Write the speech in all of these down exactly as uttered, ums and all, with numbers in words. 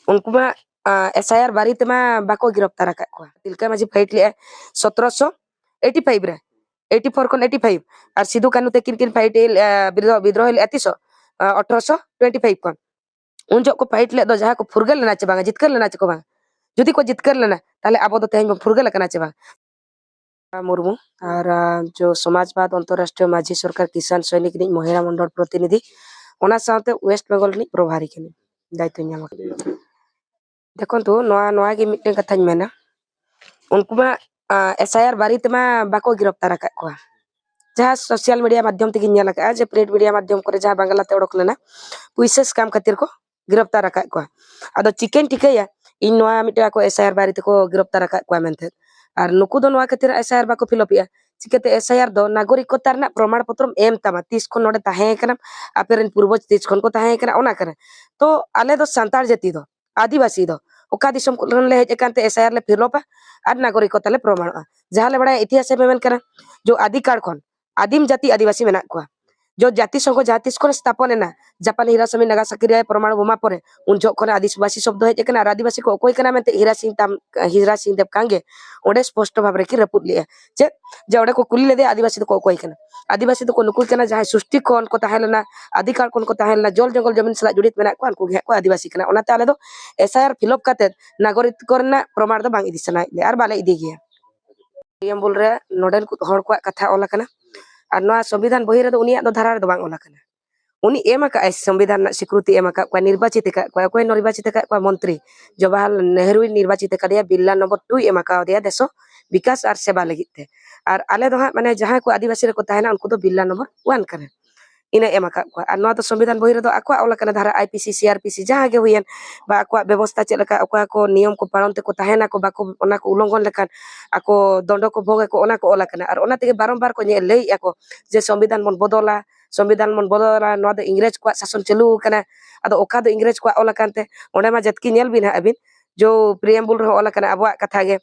ᱩᱱᱠᱩ ᱢᱟ S I ᱟᱨ ᱵᱟᱨᱮ ᱛᱮᱢᱟ ᱵᱟᱠᱚ ᱜᱤᱨᱚᱯᱛᱟᱨ ᱟᱠᱟᱫ ᱠᱚᱣᱟ᱾ ᱛᱤᱞᱠᱟᱹ ᱢᱟᱹᱡᱷᱤ ᱯᱷᱟᱭᱤᱴ ᱞᱮᱜᱼᱟ ᱥᱚᱛᱨᱚᱥᱚ ᱮᱭᱤᱴᱤ ᱯᱷᱟᱭᱤᱵᱷ ᱨᱮ, ᱮᱭᱤᱴᱤ ᱯᱷᱳᱨ ᱠᱷᱚᱱ ᱮᱭᱤᱴᱤ ᱯᱷᱟᱭᱤᱵᱷ, ᱟᱨ ᱥᱤᱫᱩ ᱠᱟᱹᱱᱦᱩ ᱛᱟᱹᱠᱤᱱ ᱠᱤᱱ ᱯᱷᱟᱭᱤᱴ ᱞᱮᱜᱼᱟ, ᱵᱤᱫᱽᱨᱳᱦᱚ ᱞᱮᱜᱼᱟ ᱛᱤᱥᱚᱜ? ᱟᱴᱷᱨᱚᱥᱚ ᱴᱩᱭᱮᱱᱴᱤ ᱯᱷᱟᱭᱤᱵᱷ ᱠᱷᱚᱱ᱾ ᱩᱱ ᱡᱚᱦᱚᱜ ᱠᱚ ᱯᱷᱟᱭᱤᱴ ᱞᱮᱫ ᱫᱚ, ᱡᱟᱦᱟᱸ ᱠᱚ ᱯᱷᱩᱨᱜᱟᱹᱞ ᱞᱮᱱᱟ ᱪᱮ ᱵᱟᱝᱟ, ᱡᱤᱛᱠᱟᱹᱨ ᱞᱮᱱᱟ ᱪᱮ ᱠᱚ ᱵᱟᱝ? ᱡᱩᱫᱤ ᱠᱚ ᱡᱤᱛᱠᱟᱹᱨ ᱞᱮᱱᱟ, ᱛᱟᱦᱞᱮ ᱟᱵᱚ ᱫᱚ ᱛᱮᱦᱮᱧ ᱵᱚᱱ ᱯᱷᱩᱨᱜᱟᱹᱞ ᱟᱠᱟᱱᱟ ᱪᱮ ᱵᱟᱝ? ᱢᱩᱨᱢᱩ ᱟᱨ ᱡᱚ ᱥᱚᱢᱟᱡᱽᱵᱟᱫ ᱚᱱᱛᱚᱨᱨᱟᱥᱴᱨᱤᱭᱚ ᱢᱟᱹᱡᱷᱤ ᱥᱚᱨᱠᱟᱨ ᱠᱤᱥᱟᱱ ᱥᱚᱭᱱᱤᱠ ᱨᱤᱱᱤᱡ ᱢᱚᱦᱤᱞᱟ ᱢᱚᱱᱰᱚᱞ ᱯᱨᱚᱛᱤᱱᱤᱫᱷᱤ, ᱚᱱᱟ ᱥᱟᱶᱛᱮ ᱳᱭᱮᱥᱴ ᱵᱮᱝᱜᱚᱞ ᱨᱤᱱᱤᱡ ᱯᱨᱚᱵᱷᱟᱨᱤ ᱠᱟᱹᱱᱟᱹᱧ, ᱫᱟᱭᱤᱛᱛᱚᱧ ᱧᱟᱢ ᱟᱠᱟᱫᱟ᱾ ᱫᱮᱠᱷᱚᱱᱛᱩ, ᱱᱚᱣᱟ ᱱᱚᱣᱟ ᱜᱮ ᱢᱤᱫᱴᱮᱱ ᱠᱟᱛᱷᱟᱧ ᱢᱮᱱᱟ, ᱩᱱᱠᱩ ᱢᱟ ᱮᱥ ᱟᱭ ᱟᱨ ᱵᱟᱨᱮ ᱛᱮᱢᱟ ᱵᱟᱠᱚ ᱜᱤᱨᱚᱯᱛᱟᱨ ᱟᱠᱟᱫ ᱠᱚᱣᱟ᱾ ᱡᱟᱦᱟᱸ ᱥᱳᱥᱟᱞ ᱢᱤᱰᱤᱭᱟ ᱢᱟᱫᱽᱫᱷᱚᱢ ᱛᱮᱜᱮᱧ ᱧᱮᱞ ᱟᱠᱟᱫᱼᱟ ᱡᱮ ᱯᱨᱤᱱᱴ ᱢᱤᱰᱤᱭᱟ ᱢᱟᱫᱽᱫᱷᱚᱢ ᱠᱚᱨᱮ ᱡᱟᱦᱟᱸ ᱵᱟᱝᱞᱟᱛᱮ ᱚᱰᱚᱠ ᱞᱮᱱᱟ, ᱯᱩᱭᱥᱟᱹ ᱥᱠᱮᱢ ᱠᱷᱟᱹᱛᱤᱨ ᱠᱚ ᱜᱤᱨᱚᱯᱛᱟᱨ ᱟᱠᱟᱫ ᱠᱚᱣᱟ᱾ ᱟᱫᱚ ᱪᱤᱠᱟᱹᱧ ᱴᱷᱤᱠᱟᱹᱭᱟ ᱤᱧ ᱱᱚᱣᱟ ᱢᱤᱫᱴᱮᱱ ᱟᱠᱚ ᱮᱥ ᱟᱭ ᱟᱨ ᱵᱟᱨᱮ ᱛᱮᱠᱚ ᱜᱤᱨᱚᱯᱛᱟᱨ ᱟᱠᱟᱫ ᱠᱚᱣᱟ ᱢᱮᱱᱛᱮ? ᱟᱨ ᱱᱩᱠᱩ ᱫᱚ ᱱᱚᱣᱟ ᱠᱷᱟᱹᱛᱤᱨ ᱮᱥ ᱟᱭ ᱟᱨ ᱵᱟᱠᱚ ᱯᱷᱤᱞᱚᱯᱮᱜᱼᱟ᱾ ᱪᱤᱠᱟᱹᱛᱮ ᱮᱥ ᱟᱭ ᱟᱨ ᱫᱚ ᱱᱟᱜᱚᱨᱤᱠᱚᱛᱟ ᱨᱮᱱᱟᱜ ᱯᱨᱚᱢᱟᱬ ᱯᱚᱛᱨᱚᱢ ᱮᱢ ᱛᱟᱢᱟ, ᱛᱤᱥ ᱠᱷᱚᱱ ᱱᱚᱰᱮ ᱛᱟᱦᱮᱸ ᱠᱟᱱᱟᱢ, ᱟᱯᱮ ᱨᱮᱱ ᱯᱩᱨᱵᱚᱡᱽ ᱛᱤᱥ ᱠᱷᱚᱱ ᱠᱚ ᱛᱟᱦᱮᱸ ᱠᱟᱱᱟ, ᱚᱱᱟ ᱠᱟᱱᱟ᱾ ᱛᱚ ᱟᱞᱮ ᱫᱚ ᱥᱟᱱᱛᱟᱲ ᱡᱟᱹᱛᱤ ᱫᱚ, ᱟᱹᱫᱤᱵᱟᱹᱥᱤ ᱫᱚ ᱚᱠᱟ ᱫᱤᱥᱚᱢ ᱠᱷᱚᱱ ᱞᱮ ᱦᱮᱡ ᱟᱠᱟᱱ ᱛᱮ ᱮᱥ ᱟᱭ ᱟᱨ ᱞᱮ ᱯᱷᱤᱞᱚᱯᱟ ᱟᱨ ᱱᱟᱜᱚᱨᱤᱠᱚᱛᱟ ᱞᱮ ᱯᱨᱚᱢᱟᱬᱚᱜᱼᱟ? ᱡᱟᱦᱟᱸ ᱞᱮ ᱵᱟᱲᱟᱭᱟ ᱤᱛᱤᱦᱟᱥ ᱨᱮ ᱢᱮᱢᱮᱱ ᱠᱟᱱᱟ, ᱡᱚ ᱟᱹᱫᱤ ᱠᱟᱲ ᱠᱷᱚᱱ ᱟᱹᱫᱤᱢ ᱡᱟᱹᱛᱤ ᱟᱹᱫᱤᱵᱟᱹᱥᱤ ᱢᱮᱱᱟᱜ ᱠᱚᱣᱟ᱾ ᱡᱚ ᱡᱟᱹᱛᱤ ᱥᱚᱝᱜᱷᱚ ᱡᱟᱦᱟᱸ ᱛᱤᱥ ᱠᱷᱚᱱ ᱥᱛᱷᱟᱯᱚᱱ ᱮᱱᱟ, ᱡᱟᱯᱟᱱ ᱦᱤᱨᱟᱥᱟᱢᱤ ᱱᱟᱜᱟᱥᱟᱠᱤ ᱨᱮ ᱯᱨᱚᱢᱟᱬᱩ ᱵᱳᱢᱟ ᱯᱚᱨᱮ, ᱩᱱ ᱡᱚᱦᱚᱜ ᱠᱷᱚᱱ ᱟᱹᱫᱤᱵᱟᱹᱥᱤ ᱥᱚᱵᱫᱚ ᱦᱮᱡ ᱟᱠᱟᱱᱟ᱾ ᱟᱨ ᱟᱹᱫᱤᱵᱟᱹᱥᱤ ᱠᱚ ᱚᱠᱚᱭ ᱠᱟᱱᱟ ᱢᱮᱱᱛᱮ ᱦᱤᱨᱟ ᱥᱤᱝ ᱛᱟᱢ-, ᱦᱤᱨᱟ ᱥᱤᱝ ᱫᱮᱵ ᱠᱟᱝᱜᱮ ᱚᱸᱰᱮ ᱥᱯᱚᱥᱴᱚ ᱵᱷᱟᱵᱽ ᱨᱮᱠᱤᱱ ᱨᱟᱹᱯᱩᱫ ᱞᱮᱜᱼᱟ᱾ ᱪᱮᱫ? ᱡᱮ ᱚᱸᱰᱮ ᱠᱚ ᱠᱩᱞᱤ ᱞᱮᱫᱮᱭᱟ, ᱟᱹᱫᱤᱵᱟᱹᱥᱤ ᱫᱚᱠᱚ ᱚᱠᱚᱭ ᱠᱟᱱᱟ? ᱟᱹᱫᱤᱵᱟᱹᱥᱤ ᱫᱚᱠᱚ ᱱᱩᱠᱩ ᱠᱟᱱᱟ ᱡᱟᱦᱟᱸᱭ ᱥᱩᱥᱴᱤ ᱠᱷᱚᱱ ᱠᱚ ᱛᱟᱦᱮᱸ ᱞᱮᱱᱟ, ᱟᱹᱫᱤ ᱠᱟᱲ ᱠᱷᱚᱱ ᱠᱚ ᱛᱟᱦᱮᱸ ᱞᱮᱱᱟ, ᱡᱚᱞ ᱡᱚᱝᱜᱚᱞ ᱡᱚᱢᱤᱱ ᱥᱟᱞᱟᱜ ᱡᱚᱲᱤᱛ ᱢᱮᱱᱟᱜ ᱠᱚᱣᱟ, ᱩᱱᱠᱩ ᱜᱮ ᱦᱟᱸᱜ ᱠᱚ ᱟᱹᱫᱤᱵᱟᱹᱥᱤ ᱠᱟᱱᱟ᱾ ᱚᱱᱟᱛᱮ ᱟᱞᱮ ᱫᱚ ᱮᱥ ᱟᱭ ᱟᱨ ᱯᱷᱤᱞᱚᱯ ᱠᱟᱛᱮ ᱱᱟᱜᱚᱨᱤᱠ ᱠᱚᱨᱮᱱᱟᱜ ᱯᱨᱚᱢᱟᱬ ᱫᱚ ᱵᱟᱝ ᱤᱫᱤ ᱥᱟᱱᱟᱭᱮᱫ ᱞᱮᱭᱟ ᱟᱨ ᱵᱟᱞᱮ ᱤᱫᱤ ᱜᱮᱭᱟ᱾ ᱯᱨᱤᱭᱮᱢᱵᱩᱞ ᱨᱮ ᱱᱚᱰᱮᱱ ᱠᱚ ᱦᱚᱲ ᱠᱚᱣᱟᱜ ᱠᱟᱛᱷᱟ ᱚᱞ ᱟᱠᱟᱱᱟ, ᱟᱨ ᱱᱚᱣᱟ ᱥᱚᱝᱵᱤᱫᱷᱟᱱ ᱵᱚᱦᱤ ᱨᱮᱫᱚ ᱩᱱᱤᱭᱟᱜ ᱫᱚ ᱫᱷᱟᱨᱟ ᱨᱮᱫᱚ ᱵᱟᱝ ᱚᱞ ᱟᱠᱟᱱᱟ᱾ ᱩᱱᱤ ᱮᱢ ᱟᱠᱟᱫ ᱟᱭ, ᱥᱚᱝᱵᱤᱫᱷᱟᱱ ᱨᱮᱱᱟᱜ ᱥᱤᱠᱨᱩᱛᱤ ᱮᱢ ᱟᱠᱟᱫ ᱠᱚᱣᱟ, ᱱᱤᱨᱵᱟᱪᱤᱛ ᱟᱠᱟᱫ ᱠᱚᱣᱟ᱾ ᱚᱠᱚᱭ ᱱᱤᱨᱵᱟᱪᱤᱛ ᱟᱠᱟᱫ ᱠᱚᱣᱟ? ᱢᱚᱱᱛᱨᱤ ᱡᱚᱣᱟᱦᱚᱨᱞᱟᱞ ᱱᱮᱦᱨᱩᱭ ᱱᱤᱨᱵᱟᱪᱤᱛ ᱟᱠᱟᱫᱮᱭᱟ, ᱵᱤᱨᱞᱟ ᱱᱚᱢᱵᱚᱨ ᱴᱩᱭ ᱮᱢ ᱟᱠᱟᱣᱟᱫᱮᱭᱟ ᱫᱮᱥᱚ ᱵᱤᱠᱟᱥ ᱟᱨ ᱥᱮᱵᱟ ᱞᱟᱹᱜᱤᱫ ᱛᱮ᱾ ᱟᱨ ᱟᱞᱮ ᱫᱚ ᱦᱟᱸᱜ ᱢᱟᱱᱮ ᱡᱟᱦᱟᱸᱭ ᱠᱚ ᱟᱹᱫᱤᱵᱟᱹᱥᱤ ᱨᱮᱠᱚ ᱛᱟᱦᱮᱱᱟ, ᱩᱱᱠᱩ ᱫᱚ ᱵᱤᱨᱞᱟ ᱱᱚᱢᱵᱚᱨ ᱚᱣᱟᱱ ᱠᱟᱱᱟ, ᱤᱱᱟᱹ ᱮᱢ ᱟᱠᱟᱫ ᱠᱚᱣᱟ᱾ ᱟᱨ ᱱᱚᱣᱟ ᱫᱚ ᱥᱚᱝᱵᱤᱫᱷᱟᱱ ᱵᱚᱦᱤ ᱨᱮᱫᱚ ᱟᱠᱚᱣᱟᱜ ᱚᱞ ᱟᱠᱟᱱᱟ, ᱫᱷᱟᱨᱟ I P C, C R P C ᱡᱟᱦᱟᱸ ᱜᱮ ᱦᱩᱭᱮᱱ, ᱵᱟ ᱟᱠᱚᱣᱟᱜ ᱵᱮᱵᱚᱥᱛᱷᱟ ᱪᱮᱫ ᱞᱮᱠᱟ, ᱚᱠᱟ ᱠᱚ ᱱᱤᱭᱚᱢ ᱠᱚ ᱯᱟᱞᱚᱱ ᱛᱮᱠᱚ ᱛᱟᱦᱮᱱᱟᱠᱚ, ᱵᱟᱠᱚ, ᱚᱱᱟ ᱠᱚ ᱩᱞᱞᱚᱝᱜᱷᱚᱱ ᱞᱮᱠᱷᱟᱱ ᱟᱠᱚ ᱫᱚᱱᱰᱚ ᱠᱚ ᱵᱷᱳᱜᱽ ᱟᱠᱚ, ᱚᱱᱟ ᱠᱚ ᱚᱞ ᱟᱠᱟᱱᱟ᱾ ᱟᱨ ᱚᱱᱟ ᱛᱮᱜᱮ ᱵᱟᱨᱚᱢᱵᱟᱨ ᱠᱚ ᱧᱮᱞ ᱞᱟᱹᱭᱮᱫᱼᱟ ᱠᱚ ᱡᱮ ᱥᱚᱝᱵᱤᱫᱷᱟᱱ ᱵᱚᱱ ᱵᱚᱫᱚᱞᱟ, ᱥᱚᱝᱵᱤᱫᱷᱟᱱ ᱵᱚᱱ ᱵᱚᱫᱚᱞᱟ, ᱱᱚᱣᱟ ᱫᱚ ᱤᱝᱨᱮᱡᱽ ᱠᱚᱣᱟᱜ ᱥᱟᱥᱚᱱ ᱪᱟᱹᱞᱩ ᱟᱠᱟᱱᱟ᱾ ᱟᱫᱚ ᱚᱠᱟ ᱫᱚ ᱤᱝᱨᱮᱡᱽ ᱠᱚᱣᱟᱜ ᱚᱞ ᱟᱠᱟᱱ ᱛᱮ? ᱚᱸᱰᱮ ᱢᱟ ᱡᱟᱛᱠᱤ ᱧᱮᱞ ᱵᱤᱱ ᱦᱟᱸᱜ ᱟᱹᱵᱤᱱ, ᱡᱚ ᱯᱨᱤᱭᱮᱢᱵᱩᱞ ᱨᱮᱦᱚᱸ ᱚᱞ ᱟᱠᱟᱱᱟ ᱟᱵᱚᱣᱟᱜ ᱠᱟᱛᱷᱟ ᱜᱮ,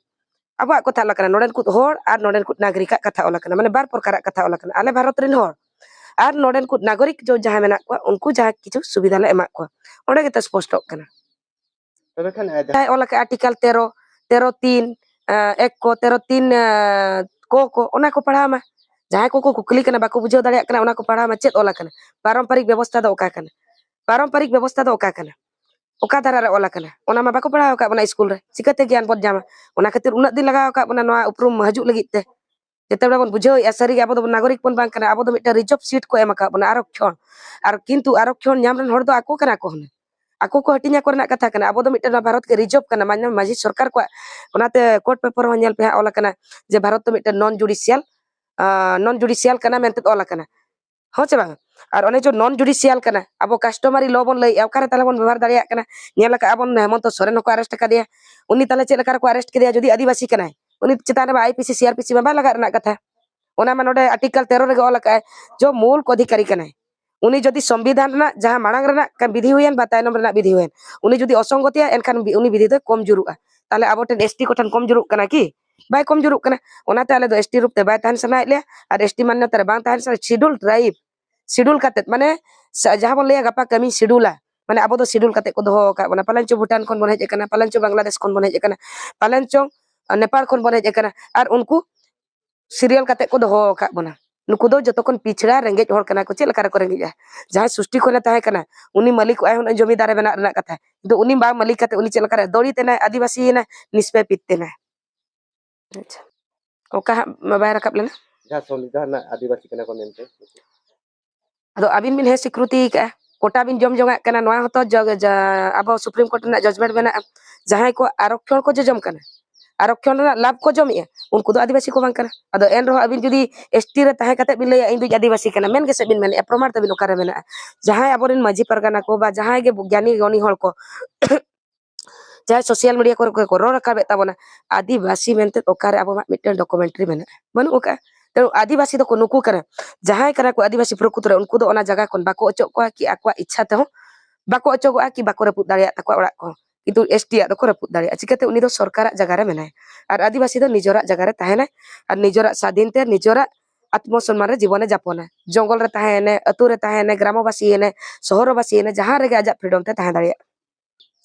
ᱟᱵᱚᱣᱟᱜ ᱠᱟᱛᱷᱟ ᱚᱞ ᱟᱠᱟᱱᱟ, ᱱᱚᱰᱮᱱ ᱠᱚ ᱦᱚᱲ ᱟᱨ ᱱᱚᱰᱮᱱ ᱠᱚ ᱱᱟᱜᱚᱨᱤᱠᱟᱜ ᱠᱟᱛᱷᱟ ᱚᱞ ᱟᱠᱟᱱᱟ, ᱢᱟᱱᱮ ᱵᱟᱨ ᱯᱨᱚᱠᱟᱨᱟᱜ ᱠᱟᱛᱷᱟ ᱚᱞ ᱟᱠᱟᱱᱟ, ᱟᱞᱮ ᱵᱷᱟᱨᱚᱛ ᱨᱮᱱ ᱦᱚᱲ ᱟᱨ ᱱᱚᱰᱮᱱ ᱠᱚ ᱱᱟᱜᱚᱨᱤᱠ ᱡᱚ ᱡᱟᱦᱟᱸᱭ ᱢᱮᱱᱟᱜ ᱠᱚᱣᱟ, ᱩᱱᱠᱩ ᱡᱟᱦᱟᱸ ᱠᱤᱪᱷᱩ ᱥᱩᱵᱤᱫᱷᱟ ᱞᱮ ᱮᱢᱟᱜ ᱠᱚᱣᱟ, ᱚᱸᱰᱮ ᱜᱮᱛᱚ ᱥᱯᱚᱥᱴᱚᱜ ᱠᱟᱱᱟ᱾ ᱛᱚᱵᱮ ᱠᱷᱟᱱ, ᱮ, ᱡᱟᱦᱟᱸᱭ ᱚᱞ ᱟᱠᱟᱫ ᱟᱨᱴᱤᱠᱟᱞ ᱛᱮᱨᱚ, ᱛᱮᱨᱚ ᱛᱤᱱ, ᱮ, ᱮᱠ ᱠᱚ, ᱛᱮᱨᱚ ᱛᱤᱱ, ᱮ, ᱠᱚ ᱠᱚ, ᱚᱱᱟ ᱠᱚ ᱯᱟᱲᱦᱟᱣ ᱢᱟ᱾ ᱡᱟᱦᱟᱸᱭ ᱠᱚᱠᱚ ᱠᱩᱠᱞᱤ ᱠᱟᱱᱟ, ᱵᱟᱠᱚ ᱵᱩᱡᱷᱟᱹᱣ ᱫᱟᱲᱮᱭᱟᱜ ᱠᱟᱱᱟ, ᱚᱱᱟ ᱠᱚ ᱯᱟᱲᱦᱟᱣ ᱢᱟ᱾ ᱪᱮᱫ ᱚᱞ ᱟᱠᱟᱱᱟ? ᱯᱟᱨᱚᱢᱯᱟᱨᱤᱠ ᱵᱮᱵᱚᱥᱛᱷᱟ ᱫᱚ ᱚᱠᱟ ᱠᱟᱱᱟ? ᱯᱟᱨᱚᱢᱯᱟᱨᱤᱠ ᱵᱮᱵᱚᱥᱛᱷᱟ ᱫᱚ ᱚᱠᱟ ᱠᱟᱱᱟ? ᱚᱠᱟ ᱫᱷᱟᱨᱟ ᱨᱮ ᱚᱞ ᱟᱠᱟᱱᱟ? ᱚᱱᱟ ᱢᱟ ᱵᱟᱠᱚ ᱯᱟᱲᱦᱟᱣ ᱟᱠᱟᱫ ᱵᱚᱱᱟ ᱥᱠᱩᱞ ᱨᱮ, ᱪᱤᱠᱟᱹᱛᱮ ᱜᱮᱭᱟᱱ ᱵᱚᱱ ᱧᱟᱢᱟ? ᱚᱱᱟ ᱠᱷᱟᱹᱛᱤᱨ ᱩᱱᱟᱹᱜ ᱫᱤᱱ ᱞᱟᱜᱟᱣ ᱟᱠᱟᱫ ᱵᱚᱱᱟ ᱱᱚᱣᱟ ᱩᱯᱨᱩᱢ ᱦᱤᱡᱩᱜ ᱞᱟᱹᱜᱤᱫ ᱛᱮ᱾ ᱡᱮᱛᱮ ᱵᱮᱲᱟ ᱵᱚᱱ ᱵᱩᱡᱷᱟᱹᱣᱮᱫᱼᱟ, ᱥᱟᱹᱨᱤᱜᱮ ᱟᱵᱚ ᱫᱚ ᱱᱟᱜᱚᱨᱤᱠ ᱵᱚᱱ ᱵᱟᱝ ᱠᱟᱱᱟ, ᱟᱵᱚ ᱫᱚ ᱢᱤᱫᱴᱮᱱ ᱨᱤᱡᱟᱨᱵᱷ ᱥᱤᱴ ᱠᱚ ᱮᱢ ᱟᱠᱟᱫ ᱵᱚᱱᱟ, ᱟᱨᱚᱠᱠᱷᱚᱱ᱾ ᱟᱨ ᱠᱤᱱᱛᱩ ᱟᱨᱚᱠᱠᱷᱚᱱ ᱧᱟᱢ ᱨᱮᱱ ᱦᱚᱲ ᱫᱚ ᱟᱠᱚ ᱠᱟᱱᱟ ᱠᱚ ᱦᱩᱱᱟᱹᱝ, ᱟᱠᱚ ᱠᱚ ᱦᱟᱹᱴᱤᱧ ᱟᱠᱚ ᱨᱮᱱᱟᱜ ᱠᱟᱛᱷᱟ ᱠᱟᱱᱟ᱾ ᱟᱵᱚ ᱫᱚ ᱢᱤᱫᱴᱮᱱ ᱵᱷᱟᱨᱚᱛ ᱜᱮ ᱨᱤᱡᱟᱨᱵᱷ ᱠᱟᱱᱟ, ᱢᱟᱱᱮ ᱢᱟᱹᱡᱷᱤ ᱥᱚᱨᱠᱟᱨ ᱠᱚᱣᱟᱜ᱾ ᱚᱱᱟᱛᱮ ᱠᱳᱨᱴ ᱯᱮᱯᱟᱨ ᱦᱚᱸ ᱧᱮᱞ ᱯᱮ ᱦᱟᱸᱜ, ᱚᱞ ᱟᱠᱟᱱᱟ ᱡᱮ ᱵᱷᱟᱨᱚᱛ ᱫᱚ ᱢᱤᱫᱴᱮᱱ ᱱᱚᱱ ᱡᱩᱰᱤᱥᱤᱭᱟᱞ, ᱱᱚᱱ ᱡᱩᱰᱤᱥᱤᱭᱟᱞ ᱠᱟᱱᱟ ᱢᱮᱱᱛᱮ ᱚᱞ ᱟᱠᱟᱱᱟ, ᱦᱚᱸ ᱪᱮ ᱵᱟᱝ? ᱟᱨ ᱚᱱᱮ ᱡᱮ ᱱᱚᱱ ᱡᱩᱰᱤᱥᱤᱭᱟᱞ ᱠᱟᱱᱟ, ᱟᱵᱚ ᱠᱟᱥᱴᱚᱢᱟᱨᱤ ᱞᱚ ᱵᱚᱱ ᱞᱟᱹᱭᱮᱫᱼᱟ, ᱚᱠᱟᱨᱮ ᱛᱟᱦᱚᱞᱮ ᱵᱚᱱ ᱵᱮᱵᱚᱦᱟᱨ ᱫᱟᱲᱮᱭᱟᱜ ᱠᱟᱱᱟ? ᱧᱮᱞ ᱟᱠᱟᱫ ᱟᱵᱚᱱ ᱦᱮᱢᱚᱱᱛᱚ ᱥᱚᱨᱮᱱ ᱦᱚᱸᱠᱚ ᱟᱨᱮᱥᱴ ᱟᱠᱟᱫᱮᱭᱟ, ᱩᱱᱤ ᱛᱟᱦᱚᱞᱮ ᱪᱮᱫ ᱞᱮᱠᱟ ᱨᱮᱠᱚ ᱟᱨᱮᱥᱴ ᱠᱮᱫᱮᱭᱟ? ᱡᱩᱫᱤ ᱟᱹᱫᱤᱵᱟᱹᱥᱤ ᱠᱟᱱᱟᱭ, ᱩᱱᱤ ᱪᱮᱛᱟᱱ ᱨᱮ ᱢᱟ I P C, C R P C ᱢᱟ ᱵᱟᱭ ᱞᱟᱜᱟᱜ ᱨᱮᱱᱟᱜ ᱠᱟᱛᱷᱟ᱾ ᱚᱱᱟ ᱢᱟ ᱱᱚᱰᱮ ᱟᱨᱴᱤᱠᱟᱞ ᱛᱮᱨᱚ ᱨᱮᱜᱮ ᱚᱞ ᱟᱠᱟᱫ ᱟᱭ, ᱡᱚ ᱢᱩᱞ ᱚᱫᱷᱤᱠᱟᱨᱤ ᱠᱟᱱᱟᱭ᱾ ᱩᱱᱤ ᱡᱩᱫᱤ ᱥᱚᱝᱵᱤᱫᱷᱟᱱ ᱨᱮᱱᱟᱜ ᱡᱟᱦᱟᱸ ᱢᱟᱲᱟᱝ ᱨᱮᱱᱟᱜ ᱠᱟ-, ᱵᱤᱫᱷᱤ ᱦᱩᱭᱮᱱ ᱵᱟ ᱛᱟᱭᱱᱚᱢ ᱨᱮᱱᱟᱜ ᱵᱤᱫᱷᱤ ᱦᱩᱭᱮᱱ, ᱩᱱᱤ ᱡᱩᱫᱤ ᱚᱥᱚᱝᱜᱚᱛᱤᱭᱟ, ᱮᱱᱠᱷᱟᱱ ᱵᱤ-, ᱩᱱᱤ ᱵᱤᱫᱷᱤ ᱫᱚ ᱠᱚᱢ ᱡᱩᱨᱩᱜᱼᱟ᱾ ᱛᱟᱦᱚᱞᱮ ᱟᱵᱚ ᱴᱷᱮᱱ ᱮᱥ ᱴᱤ ᱠᱚᱴᱷᱮᱱ ᱠᱚᱢ ᱡᱩᱨᱩᱜ ᱠᱟᱱᱟ ᱠᱤ? ᱵᱟᱭ ᱠᱚᱢ ᱡᱩᱨᱩᱜ ᱠᱟᱱᱟ᱾ ᱚᱱᱟᱛᱮ ᱟᱞᱮ ᱫᱚ ᱮᱥ ᱴᱤ ᱨᱩᱯ ᱛᱮ ᱵᱟᱭ ᱛᱟᱦᱮᱱ ᱥᱟᱱᱟᱭᱮᱫ ᱞᱮᱭᱟ, ᱟᱨ ᱮᱥ ᱴᱤ ᱢᱟᱱᱱᱚᱛᱟ ᱨᱮ ᱵᱟᱝ ᱛᱟᱦᱮᱱ ᱥᱟᱱᱟᱭᱮᱫ, ᱥᱤᱰᱩᱞ ᱴᱨᱟᱭᱤᱵᱽ, ᱥᱤᱰᱩᱞ ᱠᱟᱛᱮᱫ, ᱢᱟᱱᱮ ᱥᱟ-, ᱡᱟᱦᱟᱸ ᱵᱚᱱ ᱞᱟᱹᱭᱟ ᱜᱟᱯᱟ ᱠᱟᱹᱢᱤ ᱥᱤᱰᱩᱞᱟ, ᱢᱟᱱᱮ ᱟᱵᱚ ᱫᱚ ᱥᱤᱰᱩᱞ ᱠᱟᱛᱮᱫ ᱠᱚ ᱫᱚᱦᱚ ᱟᱠᱟᱫ ᱵᱚᱱᱟ᱾ ᱯᱟᱞᱮᱱ ᱪᱚ ᱵᱷᱩᱴᱟᱱ ᱠᱷᱚᱱ ᱵᱚᱱ ᱦᱮᱡ ᱟᱠᱟᱱᱟ, ᱯᱟᱞᱮᱱ ᱪᱚ ᱵᱟᱝᱞᱟᱫᱮᱥ ᱠᱷᱚᱱ ᱵᱚᱱ ᱦᱮᱡ ᱟᱠᱟᱱᱟ, ᱯᱟᱞᱮᱱ ᱪᱚ ᱱᱮᱯᱟᱲ ᱠᱷᱚᱱ ᱵᱚᱱ ᱦᱮᱡ ᱟᱠᱟᱱᱟ, ᱟᱨ ᱩᱱᱠᱩ ᱥᱤᱨᱤᱭᱟᱞ ᱠᱟᱛᱮᱫ ᱠᱚ ᱫᱚᱦᱚ ᱟᱠᱟᱫ ᱵᱚᱱᱟ᱾ ᱱᱩᱠᱩ ᱫᱚ ᱡᱚᱛᱚ ᱠᱷᱚᱱ ᱯᱤᱪᱷᱲᱟ ᱨᱮᱸᱜᱮᱡ ᱦᱚᱲ ᱠᱟᱱᱟ ᱠᱚ᱾ ᱪᱮᱫ ᱞᱮᱠᱟ ᱨᱮᱠᱚ ᱨᱮᱸᱜᱮᱡᱼᱟ? ᱡᱟᱦᱟᱸᱭ ᱥᱩᱥᱴᱤ ᱠᱷᱚᱱᱮ ᱛᱟᱦᱮᱸ ᱠᱟᱱᱟ, ᱩᱱᱤ ᱢᱟᱹᱞᱤᱠᱚᱜᱼᱟᱭ ᱦᱩᱱᱟᱹᱝ ᱡᱚᱢᱤᱫᱟᱨᱮ ᱵᱮᱱᱟᱜ ᱨᱮᱱᱟᱜ ᱠᱟᱛᱷᱟ, ᱠᱤᱱᱛᱩ ᱩᱱᱤ ᱵᱟᱝ ᱢᱟᱹᱞᱤᱠ ᱠᱟᱛᱮ ᱩᱱᱤ ᱪᱮᱫ ᱞᱮᱠᱟᱨᱮ ᱫᱚᱞᱤᱛ ᱮᱱᱟᱭ, ᱟᱹᱫᱤᱵᱟᱹᱥᱤ ᱮᱱᱟᱭ, ᱱᱤᱥᱯᱮᱯᱤᱛ ᱮᱱᱟᱭ᱾ ᱟᱪᱪᱷᱟ, ᱚᱠᱟ ᱦᱟᱸᱜ ᱢᱟ ᱵᱟᱭ ᱨᱟᱠᱟᱵ ᱞᱮᱱᱟ᱾ ᱡᱟᱦᱟᱸ ᱥᱚᱝᱵᱤᱫᱷᱟᱱ ᱨᱮᱱᱟᱜ ᱟᱹᱫᱤᱵᱟᱹᱥᱤ ᱠᱟᱱᱟ ᱠᱚ ᱢᱮᱱᱛᱮ᱾ ᱟᱫᱚ ᱟᱹᱵᱤᱱ ᱵᱤᱱ ᱦᱮᱸ ᱥᱤᱠᱨᱤᱛᱤ ᱟᱠᱟᱫᱼᱟ, ᱠᱳᱴᱟ ᱵᱤᱱ ᱡᱚᱢ ᱡᱚᱝᱟᱜ ᱠᱟᱱᱟ, ᱱᱚᱣᱟ ᱦᱚᱸᱛᱚ ᱡᱚᱜ-, ᱡᱟ-, ᱟᱵᱚ ᱥᱩᱯᱨᱤᱢ ᱠᱳᱨᱴ ᱨᱮᱱᱟᱜ ᱡᱟᱡᱽᱢᱮᱱᱴ ᱢᱮᱱᱟᱜᱼᱟ᱾ ᱡᱟᱦᱟᱸᱭ ᱠᱚ ᱟᱨᱚᱠᱠᱷᱚᱱ ᱠᱚ ᱡᱚᱡᱚᱢ ᱠᱟᱱᱟ, ᱟᱨᱚᱠᱠᱷᱚᱱ ᱨᱮᱱᱟᱜ ᱞᱟᱵᱷ ᱠᱚ ᱡᱚᱢᱮᱜᱼᱟ, ᱩᱱᱠᱩ ᱫᱚ ᱟᱹᱫᱤᱵᱟᱹᱥᱤ ᱠᱚ ᱵᱟᱝ ᱠᱟᱱᱟ᱾ ᱟᱫᱚ ᱮᱱ ᱨᱮᱦᱚᱸ ᱟᱹᱵᱤᱱ ᱡᱩᱫᱤ ᱮᱥ ᱴᱤ ᱨᱮ ᱛᱟᱦᱮᱸ ᱠᱟᱛᱮ ᱵᱤᱱ ᱞᱟᱹᱭᱟ, "ᱤᱧ ᱫᱚᱧ ᱟᱹᱫᱤᱵᱟᱹᱥᱤ ᱠᱟᱱᱟ", ᱢᱮᱱ ᱜᱮᱥᱮ ᱵᱤᱱ ᱢᱮᱱᱮᱫᱼᱟ, ᱯᱨᱚᱢᱟᱬ ᱛᱟᱹᱵᱤᱱ ᱚᱠᱟᱨᱮ ᱢᱮᱱᱟᱜᱼᱟ? ᱡᱟᱦᱟᱸᱭ ᱟᱵᱚᱨᱮᱱ ᱢᱟᱹᱡᱷᱤ ᱯᱟᱨᱜᱟᱱᱟ ᱠᱚ ᱵᱟ ᱡᱟᱦᱟᱸᱭ ᱜᱮ ᱜᱮᱭᱟᱱᱤ ᱜᱩᱱᱤ ᱦᱚᱲ ᱠᱚ, ᱡᱟᱦᱟᱸᱭ ᱥᱳᱥᱟᱞ ᱢᱤᱰᱤᱭᱟ ᱠᱚᱨᱮ ᱠᱚ ᱨᱚᱲ ᱨᱟᱠᱟᱵᱮᱫ ᱛᱟᱵᱚᱱᱟ, ᱟᱹᱫᱤᱵᱟᱹᱥᱤ ᱢᱮᱱᱛᱮ ᱚᱠᱟᱨᱮ ᱟᱵᱚᱣᱟᱜ ᱢᱤᱫᱴᱮᱱ ᱰᱚᱠᱩᱢᱮᱱᱴᱟᱨᱤ ᱢᱮᱱᱟᱜᱼᱟ? ᱵᱟᱹᱱᱩᱜ ᱟᱠᱟᱫᱼᱟ᱾ ᱛᱮ ᱟᱹᱫᱤᱵᱟᱹᱥᱤ ᱫᱚᱠᱚ ᱱᱩᱠᱩ ᱠᱟᱱᱟ, ᱡᱟᱦᱟᱸᱭ ᱠᱟᱱᱟ ᱠᱚ ᱟᱹᱫᱤᱵᱟᱹᱥᱤ ᱯᱨᱚᱠᱨᱤᱛᱤ ᱨᱮ, ᱩᱱᱠᱩ ᱫᱚ ᱚᱱᱟ ᱡᱟᱭᱜᱟ ᱠᱷᱚᱱ ᱵᱟᱠᱚ ᱚᱪᱚᱜ ᱠᱚᱣᱟ ᱠᱤ ᱟᱠᱚᱣᱟᱜ ᱤᱪᱪᱷᱟ ᱛᱮᱦᱚᱸ ᱵᱟᱠᱚ ᱚᱪᱚᱜᱚᱜᱼᱟ ᱠᱤ ᱵᱟᱠᱚ ᱨᱟᱹᱯᱩᱫ ᱫᱟᱲᱮᱭᱟᱜ ᱛᱟᱠᱚᱣᱟ ᱚᱲᱟᱜ ᱠᱚᱦᱚᱸ᱾ ᱠᱤᱱᱛᱩ ᱮᱥ ᱴᱤ ᱟᱜ ᱫᱚᱠᱚ ᱨᱟᱹᱯᱩᱫ ᱫᱟᱲᱮᱭᱟᱜᱼᱟ᱾ ᱪᱤᱠᱟᱹᱛᱮ? ᱩᱱᱤ ᱫᱚ ᱥᱚᱨᱠᱟᱨᱟᱜ ᱡᱟᱭᱜᱟ ᱨᱮ ᱢᱮᱱᱟᱭᱟ, ᱟᱨ ᱟᱹᱫᱤᱵᱟᱹᱥᱤ ᱫᱚ ᱱᱤᱡᱮᱨᱟᱜ ᱡᱟᱭᱜᱟ ᱨᱮ ᱛᱟᱦᱮᱱᱟᱭ, ᱟᱨ ᱱᱤᱡᱮᱨᱟᱜ ᱥᱟᱫᱷᱤᱱ ᱛᱮ ᱱᱤᱡᱮᱨᱟᱜ ᱟᱛᱢᱚ ᱥᱚᱱᱢᱟᱱ ᱨᱮ ᱡᱤᱵᱚᱱᱮ ᱡᱟᱯᱚᱱᱟ᱾ ᱡᱚᱝᱜᱚᱞ ᱨᱮ ᱛᱟᱦᱮᱸᱭᱮᱱᱮ, ᱟᱹᱛᱩ ᱨᱮ ᱛᱟᱦᱮᱸᱭᱮᱱᱮ, ᱜᱨᱟᱢᱚᱵᱟᱥᱤ ᱭᱮᱱᱮ, ᱥᱚᱦᱚᱨᱵᱟᱥᱤ ᱭᱮᱱᱮ, ᱡᱟᱦᱟᱸ ᱨᱮᱜᱮ ᱟᱡᱟᱜ ᱯᱷᱨᱤᱰᱚᱢ ᱛᱮ ᱛᱟᱦᱮᱸ ᱫᱟᱲᱮᱭᱟᱜᱼᱟ᱾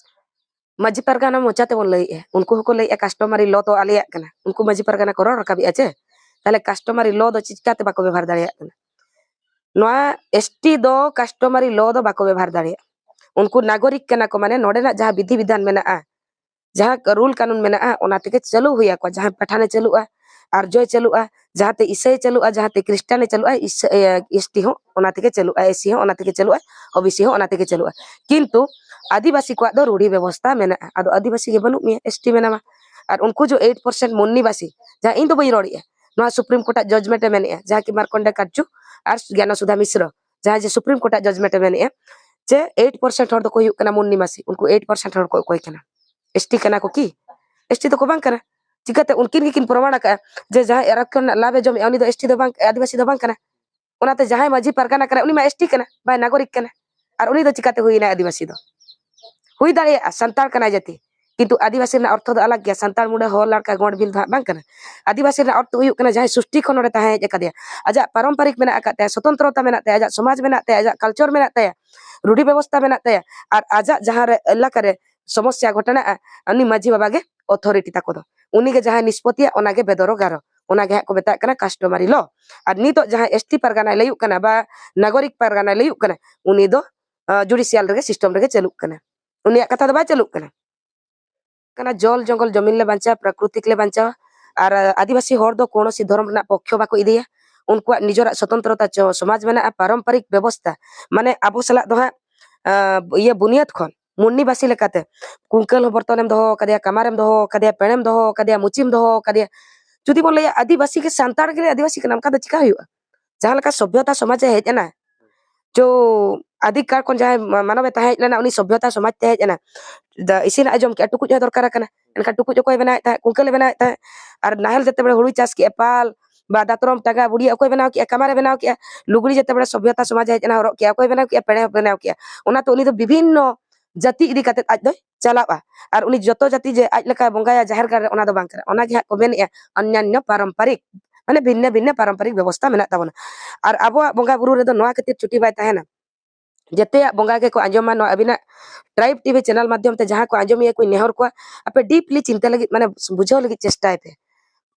ᱢᱟᱹᱡᱷᱤ ᱯᱟᱨᱜᱟᱱᱟ ᱢᱚᱪᱟ ᱛᱮᱵᱚᱱ ᱞᱟᱹᱭᱮᱜᱼᱟ, ᱩᱱᱠᱩ ᱦᱚᱸᱠᱚ ᱞᱟᱹᱭᱮᱜᱼᱟ customary law ᱛᱚ ᱟᱞᱮᱭᱟᱜ ᱠᱟᱱᱟ, ᱩᱱᱠᱩ ᱢᱟᱹᱡᱷᱤ ᱯᱟᱨᱜᱟᱱᱟ ᱠᱚ ᱨᱚᱲ ᱨᱟᱠᱟᱵᱮᱜᱼᱟ ᱪᱮ? ᱛᱟᱦᱞᱮ customary law ᱫᱚ ᱪᱤᱠᱟᱹᱛᱮ ᱵᱟᱠᱚ ᱵᱮᱵᱷᱟᱨ ᱫᱟᱲᱮᱭᱟᱜ ᱠᱟᱱᱟ? ᱱᱚᱣᱟ ᱮᱥᱴᱤ ᱫᱚ customary law ᱫᱚ ᱵᱟᱠᱚ ᱵᱮᱵᱷᱟᱨ ᱫᱟᱲᱮᱭᱟᱜᱼᱟ᱾ ᱩᱱᱠᱩ ᱱᱟᱜᱚᱨᱤᱠ ᱠᱟᱱᱟ ᱠᱚ, ᱢᱟᱱᱮ ᱱᱚᱰᱮᱱᱟᱜ ᱡᱟᱦᱟᱸ ᱵᱤᱫᱷᱤ ᱵᱤᱫᱷᱟᱱ ᱢᱮᱱᱟᱜᱼᱟ, ᱡᱟᱦᱟᱸ ᱨᱩᱞ ᱠᱟᱹᱱᱩᱱ ᱢᱮᱱᱟᱜᱼᱟ, ᱚᱱᱟ ᱛᱮᱜᱮ ᱪᱟᱹᱞᱩ ᱦᱩᱭ ᱟᱠᱚᱣᱟ᱾ ᱡᱟᱦᱟᱸᱭ ᱯᱟᱴᱷᱟᱱᱮ ᱪᱟᱹᱞᱩᱜᱼᱟ, ᱟᱨᱡᱚᱭ ᱪᱟᱹᱞᱩᱜᱼᱟ, ᱡᱟᱦᱟᱸᱛᱮ ᱤᱥᱟᱹᱭ ᱪᱟᱹᱞᱩᱜᱼᱟ, ᱡᱟᱦᱟᱸᱛᱮ ᱠᱷᱨᱤᱥᱴᱟᱱᱮ ᱪᱟᱹᱞᱩᱜᱼᱟ, ᱤᱥ-, ᱮ, ᱮᱥᱴᱤ ᱦᱚᱸ ᱚᱱᱟ ᱛᱮᱜᱮ ᱪᱟᱹᱞᱩᱜᱼᱟ, ᱮᱥᱥᱤ ᱦᱚᱸ ᱚᱱᱟ ᱛᱮᱜᱮ ᱪᱟᱹᱞᱩᱜᱼᱟ, ᱳᱵᱤᱥᱤ ᱦᱚᱸ ᱚᱱᱟ ᱛᱮᱜᱮ ᱪᱟᱹᱞᱩᱜᱼᱟ᱾ ᱠᱤᱱᱛᱩ ᱟᱹᱫᱤᱵᱟᱹᱥᱤ ᱠᱚᱣᱟᱜ ᱫᱚ ᱨᱩᱲᱦᱤ ᱵᱮᱵᱚᱥᱛᱟ ᱢᱮᱱᱟᱜᱼᱟ᱾ ᱟᱫᱚ ᱟᱹᱫᱤᱵᱟᱹᱥᱤ ᱜᱮ ᱵᱟᱹᱱᱩᱜ ᱢᱮᱭᱟ, ᱮᱥᱴᱤ ᱢᱮᱱᱟᱢᱟ᱾ ᱟᱨ ᱩᱱᱠᱩ ᱡᱮ ᱮᱭᱤᱴ ᱯᱟᱨᱥᱮᱱᱴ ᱢᱩᱱᱱᱤᱵᱟᱹᱥᱤ, ᱡᱟᱦᱟᱸ ᱤᱧ ᱫᱚ ᱵᱟᱹᱧ ᱨᱚᱲᱮᱜᱼᱟ, ᱱᱚᱣᱟ ᱥᱩᱯᱨᱤᱢ ᱠᱳᱨᱴᱟᱜ ᱡᱟᱡᱽᱢᱮᱱᱴ ᱮ ᱢᱮᱱᱮᱜᱼᱟ, ᱡᱟᱦᱟᱸ ᱠᱤ ᱢᱟᱨᱠᱚᱱᱰᱮ ᱠᱟᱴᱡᱩ ᱟᱨ ᱜᱮᱱᱟᱥᱩᱫᱷᱟ ᱢᱤᱥᱨᱚ, ᱡᱟᱦᱟᱸᱭ ᱡᱮ ᱥᱩᱯᱨᱤᱢ ᱠᱳᱨᱴᱟᱜ ᱡᱟᱡᱽᱢᱮᱱᱴ ᱮ ᱢᱮᱱᱮᱜᱼᱟ ᱡᱮ ᱮᱭᱤᱴ ᱯᱟᱨᱥᱮᱱᱴ ᱦᱚᱲ ᱫᱚᱠᱚ ᱦᱩᱭᱩᱜ ᱠᱟᱱᱟ ᱢᱩᱱᱱᱤᱵᱟᱹᱥᱤ, ᱩᱱᱠᱩ ᱮᱭᱤᱴ ᱯᱟᱨᱥᱮᱱᱴ ᱦᱚᱲ ᱠᱚ ᱚᱠᱚᱭ ᱠᱟᱱᱟ? ᱮᱥᱴᱤ ᱠᱟᱱᱟ ᱠᱚ ᱠᱤ? ᱮᱥᱴᱤ ᱫᱚᱠᱚ ᱵᱟᱝ ᱠᱟᱱᱟ᱾ ᱪᱤᱠᱟᱹᱛᱮ? ᱩᱱᱠᱤᱱ ᱜᱮᱠᱤᱱ ᱯᱨᱚᱢᱟᱬ ᱟᱠᱟᱫᱼᱟ ᱡᱮ ᱡᱟᱦᱟᱸᱭ ᱟᱨᱚᱠᱠᱷᱚᱱ ᱨᱮᱱᱟᱜ ᱞᱟᱵᱷ ᱮ ᱡᱚᱢᱮᱜᱼᱟ, ᱩᱱᱤ ᱫᱚ ᱮᱥᱴᱤ ᱫᱚ ᱵᱟᱝ, ᱟᱹᱫᱤᱵᱟᱹᱥᱤ ᱫᱚ ᱵᱟᱝ ᱠᱟᱱᱟ᱾ ᱚᱱᱟᱛᱮ ᱡᱟᱦᱟᱸᱭ ᱢᱟᱹᱡᱷᱤ ᱯᱟᱨᱜᱟᱱᱟ ᱠᱟᱱᱟᱭ, ᱩᱱᱤ ᱢᱟ ᱮᱥᱴᱤ ᱠᱟᱱᱟ, ᱵᱟᱭ ᱱᱟᱜᱚᱨᱤᱠ ᱠᱟᱱᱟ᱾ ᱟᱨ ᱩᱱᱤ ᱫᱚ ᱪᱤᱠᱟᱹᱛᱮ ᱦᱩᱭᱮᱱᱟᱭ ᱟᱹᱫᱤᱵᱟᱹᱥᱤ ᱫᱚ? ᱦᱩᱭ ᱫᱟᱲᱮᱭᱟᱜᱼᱟ, ᱥᱟᱱᱛᱟᱲ ᱠᱟᱱᱟᱭ ᱡᱟᱹᱛᱤ, ᱠᱤᱱᱛᱩ ᱟᱹᱫᱤᱵᱟᱹᱥᱤ ᱨᱮᱱᱟᱜ ᱚᱨᱛᱷᱚ ᱫᱚ ᱟᱞᱟᱜᱽ ᱜᱮᱭᱟ᱾ ᱥᱟᱱᱛᱟᱲ, ᱢᱩᱰᱟᱹ, ᱦᱚᱲ, ᱞᱟᱲᱠᱟ, ᱜᱚᱸᱰ, ᱵᱷᱤᱞ ᱫᱚ ᱦᱟᱸᱜ ᱵᱟᱝ ᱠᱟᱱᱟ᱾ ᱟᱹᱫᱤᱵᱟᱹᱥᱤ ᱨᱮᱱᱟᱜ ᱚᱨᱛᱷᱚ ᱦᱩᱭᱩᱜ ᱠᱟᱱᱟ ᱡᱟᱦᱟᱸᱭ ᱥᱩᱥᱴᱤ ᱠᱷᱚᱱ ᱱᱚᱰᱮ ᱛᱟᱦᱮᱸ ᱦᱮᱡ ᱟᱠᱟᱫᱮᱭᱟ, ᱟᱡᱟᱜ ᱯᱟᱨᱚᱢᱯᱚᱨᱤᱠ ᱢᱮᱱᱟᱜ ᱟᱠᱟᱫ ᱛᱟᱭᱟ, ᱥᱚᱛᱚᱱᱛᱨᱚᱛᱟ ᱢᱮᱱᱟᱜ ᱛᱟᱭᱟ, ᱟᱡᱟᱜ ᱥᱚᱢᱟᱡᱽ ᱢᱮᱱᱟᱜ ᱛᱟᱭᱟ, ᱟᱡᱟᱜ ᱠᱟᱞᱪᱟᱨ ᱢᱮᱱᱟᱜ ᱛᱟᱭᱟ, ᱨᱩᱰᱷᱤ ᱵᱮᱵᱚᱥᱛᱟ ᱢᱮᱱᱟᱜ ᱛᱟᱭᱟ, ᱟᱨ ᱟᱡᱟᱜ ᱡᱟᱦᱟᱸ ᱨᱮ ᱮᱞᱟᱠᱟ ᱨᱮ ᱥᱚᱢᱚᱥᱥᱟ ᱜᱷᱚᱴᱟᱱᱟᱜᱼᱟ, ᱩᱱᱤ ᱢᱟᱹᱡᱷᱤ ᱵᱟᱵᱟ ᱜᱮ ᱚᱛᱷᱚᱨᱤᱴᱤ ᱛᱟᱠᱚ ᱫᱚ᱾ ᱩᱱᱤ ᱜᱮ ᱡᱟᱦᱟᱸᱭ ᱱᱤᱥᱯᱚᱛᱤᱭᱟ, ᱚᱱᱟ ᱜᱮ ᱵᱮᱫᱚᱨᱚ ᱜᱟᱨᱚ, ᱚᱱᱟ ᱜᱮ ᱦᱟᱸᱜ ᱠᱚ ᱢᱮᱛᱟᱜ ᱠᱟᱱᱟ customary law᱾ ᱟᱨ ᱱᱤᱛᱚᱜ ᱡᱟᱦᱟᱸᱭ ᱮᱥᱴᱤ ᱯᱟᱨᱜᱟᱱᱟᱭ ᱞᱟᱹᱭᱩᱜ ᱠᱟᱱᱟ ᱵᱟ ᱱᱟᱜᱚᱨᱤᱠ ᱯᱟᱨᱜᱟᱱᱟᱭ ᱞᱟᱹᱭᱩᱜ ᱠᱟᱱᱟ, ᱩᱱᱤ ᱫᱚ ᱡᱩᱰᱤᱥᱤᱭᱟᱞ ᱨᱮᱜᱮ, ᱥᱤᱥᱴᱮᱢ ᱨᱮᱜᱮ ᱪᱟᱹᱞᱩᱜ ᱠᱟᱱᱟ᱾ ᱩᱱᱤᱭᱟᱜ ᱠᱟᱛᱷᱟ ᱫᱚ ᱵᱟᱭ ᱪᱟᱹᱞᱩᱜ ᱠᱟᱱᱟ᱾ ᱠᱟᱱᱟ ᱡᱚᱞ ᱡᱚᱝᱜᱚᱞ ᱡᱚᱢᱤᱱ ᱞᱮ ᱵᱟᱧᱪᱟᱣᱟ, ᱯᱨᱟᱠᱨᱤᱛᱤᱠ ᱞᱮ ᱵᱟᱧᱪᱟᱣᱟ᱾ ᱟᱨ ᱟᱹᱫᱤᱵᱟᱹᱥᱤ ᱦᱚᱲ ᱫᱚ ᱠᱳᱱᱳ ᱥᱤ ᱫᱷᱚᱨᱚᱢ ᱨᱮᱱᱟᱜ ᱯᱚᱠᱠᱷᱚ ᱵᱟᱠᱚ ᱤᱫᱤᱭᱟ᱾ ᱩᱱᱠᱩᱣᱟᱜ ᱱᱤᱡᱮᱨᱟᱜ ᱥᱚᱛᱚᱱᱛᱨᱚᱛᱟ ᱪᱚ-, ᱥᱚᱢᱟᱡᱽ ᱢᱮᱱᱟᱜᱼᱟ, ᱯᱟᱨᱚᱢᱯᱚᱨᱤᱠ ᱵᱮᱵᱚᱥᱛᱟ, ᱢᱟᱱᱮ ᱟᱵᱚ ᱥᱟᱞᱟᱜ ᱫᱚ ᱦᱟᱸᱜ, ᱟᱸ, ᱤᱭᱟᱹ ᱵᱩᱱᱤᱭᱟᱹᱫ ᱠᱷᱚᱱ ᱢᱩᱱᱱᱤᱵᱟᱹᱥᱤ ᱞᱮᱠᱟᱛᱮ ᱠᱩᱝᱠᱟᱹᱞ ᱦᱚᱸ ᱵᱚᱨᱛᱚᱱᱮᱢ ᱫᱚᱦᱚ ᱟᱠᱟᱫᱮᱭᱟ, ᱠᱟᱢᱟᱨᱮᱢ ᱫᱚᱦᱚ ᱟᱠᱟᱫᱮᱭᱟ, ᱯᱮᱬᱮᱢ ᱫᱚᱦᱚ ᱟᱠᱟᱫᱮᱭᱟ, ᱢᱩᱪᱤᱢ ᱫᱚᱦᱚ ᱟᱠᱟᱫᱮᱭᱟ᱾ ᱡᱩᱫᱤ ᱵᱚᱱ ᱞᱟᱹᱭᱟ ᱟᱹᱫᱤᱵᱟᱹᱥᱤ ᱜᱮ ᱥᱟᱱᱛᱟᱲ ᱜᱮ ᱟᱹᱫᱤᱵᱟᱹᱥᱤ ᱠᱟᱱᱟ, ᱚᱱᱠᱟ ᱫᱚ ᱪᱤᱠᱟ ᱦᱩᱭᱩᱜᱼᱟ? ᱡᱟᱦᱟᱸ ᱞᱮᱠᱟ ᱥᱚᱵᱷᱭᱚᱛᱟ ᱥᱚᱢᱟᱡᱽ ᱮ ᱦᱮᱡ ᱮᱱᱟ, ᱡᱚ ᱟᱹᱫᱤ ᱠᱟᱞ ᱠᱷᱚᱱ ᱡᱟᱦᱟᱸᱭ ᱢᱟ-, ᱢᱟᱱᱚᱵ ᱮ ᱛᱟᱦᱮᱸ ᱦᱮᱡ ᱞᱮᱱᱟ, ᱩᱱᱤ ᱥᱚᱵᱷᱭᱚᱛᱟ ᱥᱚᱢᱟᱡᱽ ᱛᱮ ᱦᱮᱡ ᱮᱱᱟ᱾ ᱫᱟ-, ᱤᱥᱤᱱᱟᱜ ᱮ ᱡᱚᱢ ᱠᱮᱜᱼᱟ, ᱴᱩᱠᱩᱡ ᱦᱚᱸ ᱫᱚᱨᱠᱟᱨ ᱠᱟᱱᱟ᱾ ᱮᱱᱠᱷᱟᱱ ᱴᱩᱠᱩᱡ ᱚᱠᱚᱭ ᱵᱮᱱᱟᱣᱮᱫ ᱛᱟᱦᱮᱸᱫ? ᱠᱩᱝᱠᱟᱹᱞ ᱮ ᱵᱮᱱᱟᱣᱮᱫ ᱛᱟᱦᱮᱸᱫ᱾ ᱟᱨ ᱱᱟᱦᱮᱞ ᱡᱮᱛᱮ ᱵᱮᱲᱮ ᱦᱩᱲᱩᱭ ᱪᱟᱥ ᱠᱮᱜᱼᱟ, ᱯᱟᱞ ᱵᱟ ᱫᱟᱛᱨᱚᱢ, ᱴᱟᱸᱜᱟ, ᱵᱩᱲᱤ ᱚᱠᱚᱭ ᱵᱮᱱᱟᱣ ᱠᱮᱜᱼᱟ? ᱠᱟᱢᱟᱨ ᱮ ᱵᱮᱱᱟᱣ ᱠᱮᱜᱼᱟ᱾ ᱞᱩᱜᱽᱲᱤ ᱡᱮᱛᱮ ᱵᱮᱲᱮ ᱥᱚᱵᱷᱭᱚᱛᱟ ᱥᱚᱢᱟᱡᱽ ᱮ ᱦᱮᱡ ᱮᱱᱟ, ᱦᱚᱨᱚᱜ ᱠᱮᱜᱼᱟ, ᱚᱠᱚᱭ ᱵᱮᱱᱟᱣ ᱠᱮᱜᱼᱟ? ᱯᱮᱲᱮ ᱦᱚᱸ ᱵᱮᱱᱟᱣ ᱠᱮᱜᱼᱟ᱾ ᱚᱱᱟᱛᱮ ᱩᱱᱤ ᱫᱚ ᱵᱤᱵᱷᱤᱱᱱᱚ ᱡᱟᱹᱛᱤ ᱤᱫᱤ ᱠᱟᱛᱮ ᱟᱡ ᱫᱚᱭ ᱪᱟᱞᱟᱜᱼᱟ᱾ ᱟᱨ ᱩᱱᱤ ᱡᱚᱛᱚ ᱡᱟᱹᱛᱤ ᱡᱮ ᱟᱡ ᱞᱮᱠᱟᱭ ᱵᱚᱸᱜᱟᱭᱟ ᱡᱟᱦᱮᱨ ᱜᱟᱲ ᱨᱮ, ᱚᱱᱟ ᱫᱚ ᱵᱟᱝ ᱠᱟᱱᱟ᱾ ᱚᱱᱟ ᱜᱮ ᱦᱟᱸᱜ ᱠᱚ ᱢᱮᱱᱮᱜᱼᱟ ᱚᱱᱱᱟᱱᱱᱚ ᱯᱟᱨᱚᱢᱯᱚᱨᱤᱠ, ᱢᱟᱱᱮ ᱵᱷᱤᱱᱱᱚ ᱵᱷᱤᱱᱱᱚ ᱯᱟᱨᱚᱢᱯᱚᱨᱤᱠ ᱵᱮᱵᱚᱥᱛᱟ ᱢᱮᱱᱟᱜ ᱛᱟᱵᱚᱱᱟ᱾ ᱟᱨ ᱟᱵᱚᱣᱟᱜ ᱵᱚᱸᱜᱟ ᱵᱩᱨᱩ ᱨᱮᱫᱚ ᱱᱚᱣᱟ ᱠᱷᱟᱹᱛᱤᱨ ᱪᱷᱩᱴᱤ ᱵᱟᱭ ᱛᱟᱦᱮᱱᱟ, ᱡᱮᱛᱮᱭᱟᱜ ᱵᱚᱸᱜᱟ ᱜᱮᱠᱚ ᱟᱸᱡᱚᱢᱟ᱾ ᱱᱚᱣᱟ ᱟᱹᱵᱤᱱᱟᱜ ᱴᱨᱟᱭᱤᱵᱽ ᱴᱤᱵᱷᱤ ᱪᱮᱱᱮᱞ ᱢᱟᱫᱽᱫᱷᱚᱢ ᱛᱮ ᱡᱟᱦᱟᱸ ᱠᱚ ᱟᱸᱡᱚᱢᱤᱭᱟᱹ ᱠᱚᱧ ᱱᱮᱦᱚᱨ ᱠᱚᱣᱟ, ᱟᱯᱮ ᱰᱤᱯᱞᱤ ᱪᱤᱱᱛᱟᱹ ᱞᱟᱹᱜᱤᱫ, ᱢᱟᱱᱮ ᱵᱩᱡᱷᱟᱹᱣ ᱞᱟᱹᱜᱤᱫ ᱪᱮᱥᱴᱟᱭ ᱯᱮ᱾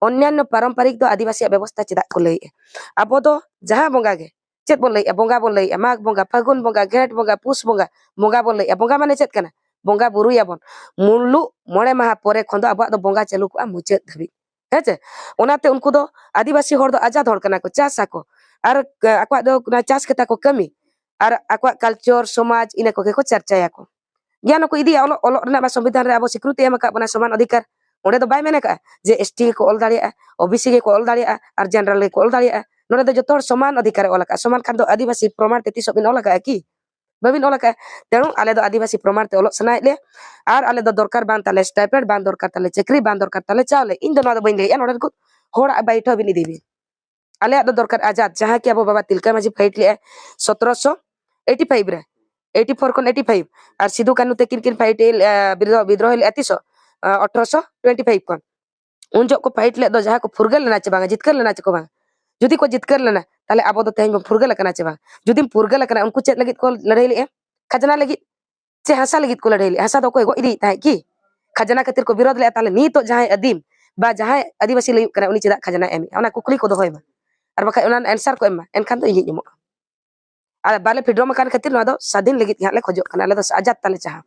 ᱚᱱᱱᱟᱱᱱᱚ ᱯᱟᱨᱚᱢᱯᱚᱨᱤᱠ ᱫᱚ ᱟᱹᱫᱤᱵᱟᱹᱥᱤᱭᱟᱜ ᱵᱮᱵᱚᱥᱛᱷᱟ ᱪᱮᱫᱟᱜ ᱠᱚ ᱞᱟᱹᱭᱮᱜᱼᱟ? ᱟᱵᱚ ᱫᱚ ᱡᱟᱦᱟᱸ ᱵᱚᱸᱜᱟ ᱜᱮ, ᱪᱮᱫ ᱵᱚᱱ ᱞᱟᱹᱭᱮᱜᱼᱟ? ᱵᱚᱸᱜᱟ ᱵᱚᱱ ᱞᱟᱹᱭᱮᱜᱼᱟ, ᱢᱟᱜᱽ ᱵᱚᱸᱜᱟ, ᱯᱷᱟᱹᱜᱩᱱ ᱵᱚᱸᱜᱟ, ᱜᱷᱮᱸᱴ ᱵᱚᱸᱜᱟ, ᱯᱩᱥ ᱵᱚᱸᱜᱟ, ᱵᱚᱸᱜᱟ ᱵᱚᱱ ᱞᱟᱹᱭᱮᱜᱼᱟ᱾ ᱵᱚᱸᱜᱟ ᱢᱟᱱᱮ ᱪᱮᱫ ᱠᱟᱱᱟ? ᱵᱚᱸᱜᱟ ᱵᱩᱨᱩᱭᱟᱵᱚᱱ᱾ ᱢᱩᱞᱩᱜ ᱢᱚᱬᱮ ᱢᱟᱦᱟ ᱯᱚᱨᱮ ᱠᱷᱚᱱ ᱫᱚ ᱟᱵᱚᱣᱟᱜ ᱫᱚ ᱵᱚᱸᱜᱟ ᱪᱟᱹᱞᱩ ᱠᱚᱜᱼᱟ ᱢᱩᱪᱟᱹᱫ ᱫᱷᱟᱹᱵᱤᱡ᱾ ᱦᱮᱸ ᱪᱮ? ᱚᱱᱟᱛᱮ ᱩᱱᱠᱩ ᱫᱚ ᱟᱹᱫᱤᱵᱟᱹᱥᱤ ᱦᱚᱲ ᱫᱚ ᱟᱡᱟᱫ ᱦᱚᱲ ᱠᱟᱱᱟ ᱠᱚ, ᱪᱟᱥ ᱟᱠᱚ, ᱟᱨ ᱟᱠᱚᱣᱟᱜ ᱫᱚ ᱚᱱᱟ ᱪᱟᱥ ᱜᱮᱛᱟ ᱠᱚ ᱠᱟᱹᱢᱤ, ᱟᱨ ᱟᱠᱚᱣᱟᱜ ᱠᱟᱞᱪᱟᱨ, ᱥᱚᱢᱟᱡᱽ, ᱤᱱᱟᱹ ᱠᱚᱜᱮ ᱠᱚ ᱪᱟᱨᱪᱟᱭᱟᱠᱚ᱾ ᱜᱮᱭᱟᱱ ᱦᱚᱸᱠᱚ ᱤᱫᱤᱭᱟ᱾ ᱚᱞᱚᱜ, ᱚᱞᱚᱜ ᱨᱮᱱᱟᱜ ᱢᱟ ᱥᱚᱝᱵᱤᱫᱷᱟᱱ ᱨᱮ ᱟᱵᱚ ᱥᱤᱠᱨᱤᱛᱤ ᱮᱢ ᱟᱠᱟᱫ ᱵᱚᱱᱟ, ᱥᱚᱢᱟᱱ ᱚᱫᱷᱤᱠᱟᱨ᱾ ᱚᱸᱰᱮ ᱫᱚ ᱵᱟᱭ ᱢᱮᱱ ᱟᱠᱟᱫᱼᱟ ᱡᱮ ᱮᱥᱴᱤ ᱜᱮᱠᱚ ᱚᱞ ᱫᱟᱲᱮᱭᱟᱜᱼᱟ, ᱳᱵᱤᱥᱤ ᱜᱮᱠᱚ ᱚᱞ ᱫᱟᱲᱮᱭᱟᱜᱼᱟ, ᱟᱨ ᱡᱮᱱᱟᱨᱮᱞ ᱜᱮᱠᱚ ᱚᱞ ᱫᱟᱲᱮᱭᱟᱜᱼᱟ᱾ ᱱᱚᱸᱰᱮ ᱫᱚ ᱡᱚᱛᱚ ᱦᱚᱲ ᱥᱚᱢᱟᱱ ᱚᱫᱷᱤᱠᱟᱨ ᱮ ᱚᱞ ᱟᱠᱟᱫᱼᱟ᱾ ᱥᱚᱢᱟᱱ ᱠᱷᱟᱱ ᱫᱚ ᱟᱹᱫᱤᱵᱟᱹᱥᱤ ᱯᱨᱚᱢᱟᱬ ᱛᱮ ᱛᱤᱥᱚᱜ ᱵᱤᱱ ᱚᱞ ᱟᱠᱟᱫᱼᱟ ᱠᱤ? ᱵᱟᱹᱵᱤᱱ ᱚᱞ ᱟᱠᱟᱫᱼᱟ᱾ ᱛᱮᱬᱩ ᱟᱞᱮ ᱫᱚ ᱟᱹᱫᱤᱵᱟᱹᱥᱤ ᱯᱨᱚᱢᱟᱬ ᱛᱮ ᱚᱞᱚᱜ ᱥᱟᱱᱟᱭᱮᱫ ᱞᱮᱭᱟ, ᱟᱨ ᱟᱞᱮ ᱫᱚ ᱫᱚᱨᱠᱟᱨ ᱵᱟᱝ ᱛᱟᱞᱮ ᱥᱴᱟᱭᱯᱮᱱᱰ, ᱵᱟᱝ ᱫᱚᱨᱠᱟᱨ ᱛᱟᱞᱮ ᱪᱟᱹᱠᱨᱤ, ᱵᱟᱝ ᱫᱚᱨᱠᱟᱨ ᱛᱟᱞᱮ ᱪᱟᱣᱞᱮ᱾ ᱤᱧ ᱫᱚ ᱱᱚᱣᱟ ᱫᱚ ᱵᱟᱹᱧ ᱞᱟᱹᱭᱮᱫᱼᱟ, ᱱᱚᱰᱮ ᱠᱚ ᱦᱚᱲᱟᱜ ᱵᱟᱭᱤᱴ ᱦᱚᱸ ᱵᱤᱱ ᱤᱫᱤ ᱵᱤᱱ᱾ ᱟᱞᱮᱭᱟᱜ ᱫᱚ ᱫᱚᱨᱠᱟᱨ ᱟᱡᱟᱫ, ᱡᱟᱦᱟᱸ ᱠᱤ ᱟᱵᱚ ᱵᱟᱵᱟ ᱛᱤᱞᱠᱟᱹ ᱢᱟᱹᱡᱷᱤ ᱯᱷᱟᱭᱤᱴ ᱞᱮᱫᱼᱟ ᱥᱚᱛᱨᱚᱥᱚ ᱮᱭᱤᱴᱤ ᱯᱷᱟᱭᱤᱵᱷ ᱨᱮ, ᱮᱭᱤᱴᱤ ᱯᱷᱳᱨ ᱠᱷᱚᱱ ᱮᱭᱤᱴᱤ ᱯᱷᱟᱭᱤᱵᱷ, ᱟᱨ ᱥᱤᱫᱩ ᱠᱟᱹᱱᱦᱩ ᱛᱟᱹᱠᱤᱱ ᱠᱤᱱ ᱯᱷᱟᱭᱤᱴ ᱞᱮᱫᱼᱟ, ᱵᱤᱫᱽᱨᱳᱦᱚ, ᱵᱤᱫᱽᱨᱳᱦᱚ ᱞᱮᱫᱼᱟ ᱛᱤᱥᱚᱜ? ᱟᱴᱷᱨᱚᱥᱚ ᱴᱩᱭᱮᱱᱴᱤ ᱯᱷᱟᱭᱤᱵᱷ ᱠᱷᱚᱱ᱾ ᱩᱱ ᱡᱚᱦᱚᱜ ᱠᱚ ᱯᱷᱟᱭᱤᱴ ᱞᱮᱫ ᱫᱚ, ᱡᱟᱦᱟᱸ ᱠᱚ ᱯᱷᱩᱨᱜᱟᱹᱞ ᱞᱮᱱᱟ ᱪᱮ ᱵᱟᱝᱟ, ᱡᱤᱛᱠᱟᱹᱨ ᱞᱮᱱᱟ ᱪᱮ ᱠᱚ ᱵᱟᱝᱟ? ᱡᱩᱫᱤ ᱠᱚ ᱡᱤᱛᱠᱟᱹᱨ ᱞᱮᱱᱟ, ᱛᱟᱦᱞᱮ ᱟᱵᱚ ᱫᱚ ᱛᱮᱦᱮᱧ ᱵᱚᱱ ᱯᱷᱩᱨᱜᱟᱹᱞ ᱟᱠᱟᱱᱟ ᱪᱮ ᱵᱟᱝ? ᱡᱩᱫᱤᱢ ᱯᱷᱩᱨᱜᱟᱹᱞ ᱟᱠᱟᱱᱟ, ᱩᱱᱠᱩ ᱪᱮᱫ ᱞᱟᱹᱜᱤᱫ ᱠᱚ ᱞᱟᱹᱲᱦᱟᱹᱭ ᱞᱮᱫᱼᱟ? ᱠᱷᱟᱡᱽᱱᱟ ᱞᱟᱹᱜᱤᱫ᱾ ᱪᱮ ᱦᱟᱥᱟ ᱞᱟᱹᱜᱤᱫ ᱠᱚ ᱞᱟᱹᱲᱦᱟᱹᱭ ᱞᱮᱫᱼᱟ? ᱦᱟᱥᱟ ᱫᱚ ᱚᱠᱚᱭ ᱜᱚᱡ ᱤᱫᱤᱭᱮᱫ ᱛᱟᱦᱮᱸᱫ ᱠᱤ? ᱠᱷᱟᱡᱽᱱᱟ ᱠᱷᱟᱹᱛᱤᱨ ᱠᱚ ᱵᱤᱨᱳᱫ ᱞᱮᱫᱼᱟ, ᱛᱟᱦᱞᱮ ᱱᱤᱛᱚᱜ ᱡᱟᱦᱟᱸᱭ ᱟᱹᱫᱤᱢ ᱵᱟ ᱡᱟᱦᱟᱸᱭ ᱟᱹᱫᱤᱵᱟᱹᱥᱤ ᱞᱟᱹᱭᱩᱜ ᱠᱟᱱᱟ, ᱩᱱᱤ ᱪᱮᱫᱟᱜ ᱠᱷᱟᱡᱽᱱᱟᱭ ᱮᱢᱮᱫᱼᱟ? ᱚᱱᱟ ᱠᱩᱠᱞᱤ ᱠᱚ ᱫᱚᱦᱚᱭ ᱢᱟ, ᱟᱨ ᱵᱟᱠᱷᱟᱡ ᱚᱱᱟ ᱨᱮᱱᱟᱜ answer ᱠᱚ ᱮᱢ ᱢᱟ, ᱮᱱᱠᱷᱟᱱ ᱫᱚ ᱤᱧᱤᱧ ᱮᱢᱚᱜᱼᱟ᱾ ᱟᱨ ᱵᱟᱞᱮ freedom ᱟᱠᱟᱱ ᱠᱷᱟᱹᱛᱤᱨ ᱱᱚᱣᱟ ᱫᱚ ᱥᱟᱫᱷᱤᱱ ᱞᱟᱹᱜᱤᱫ ᱜᱮ ᱦᱟᱸᱜ ᱞᱮ ᱠᱷᱚᱡᱚᱜ ᱠᱟᱱᱟ, ᱟᱞᱮ ᱫᱚ ᱟᱡᱟᱫ ᱛᱟᱞᱮ ᱪᱟᱦᱟ᱾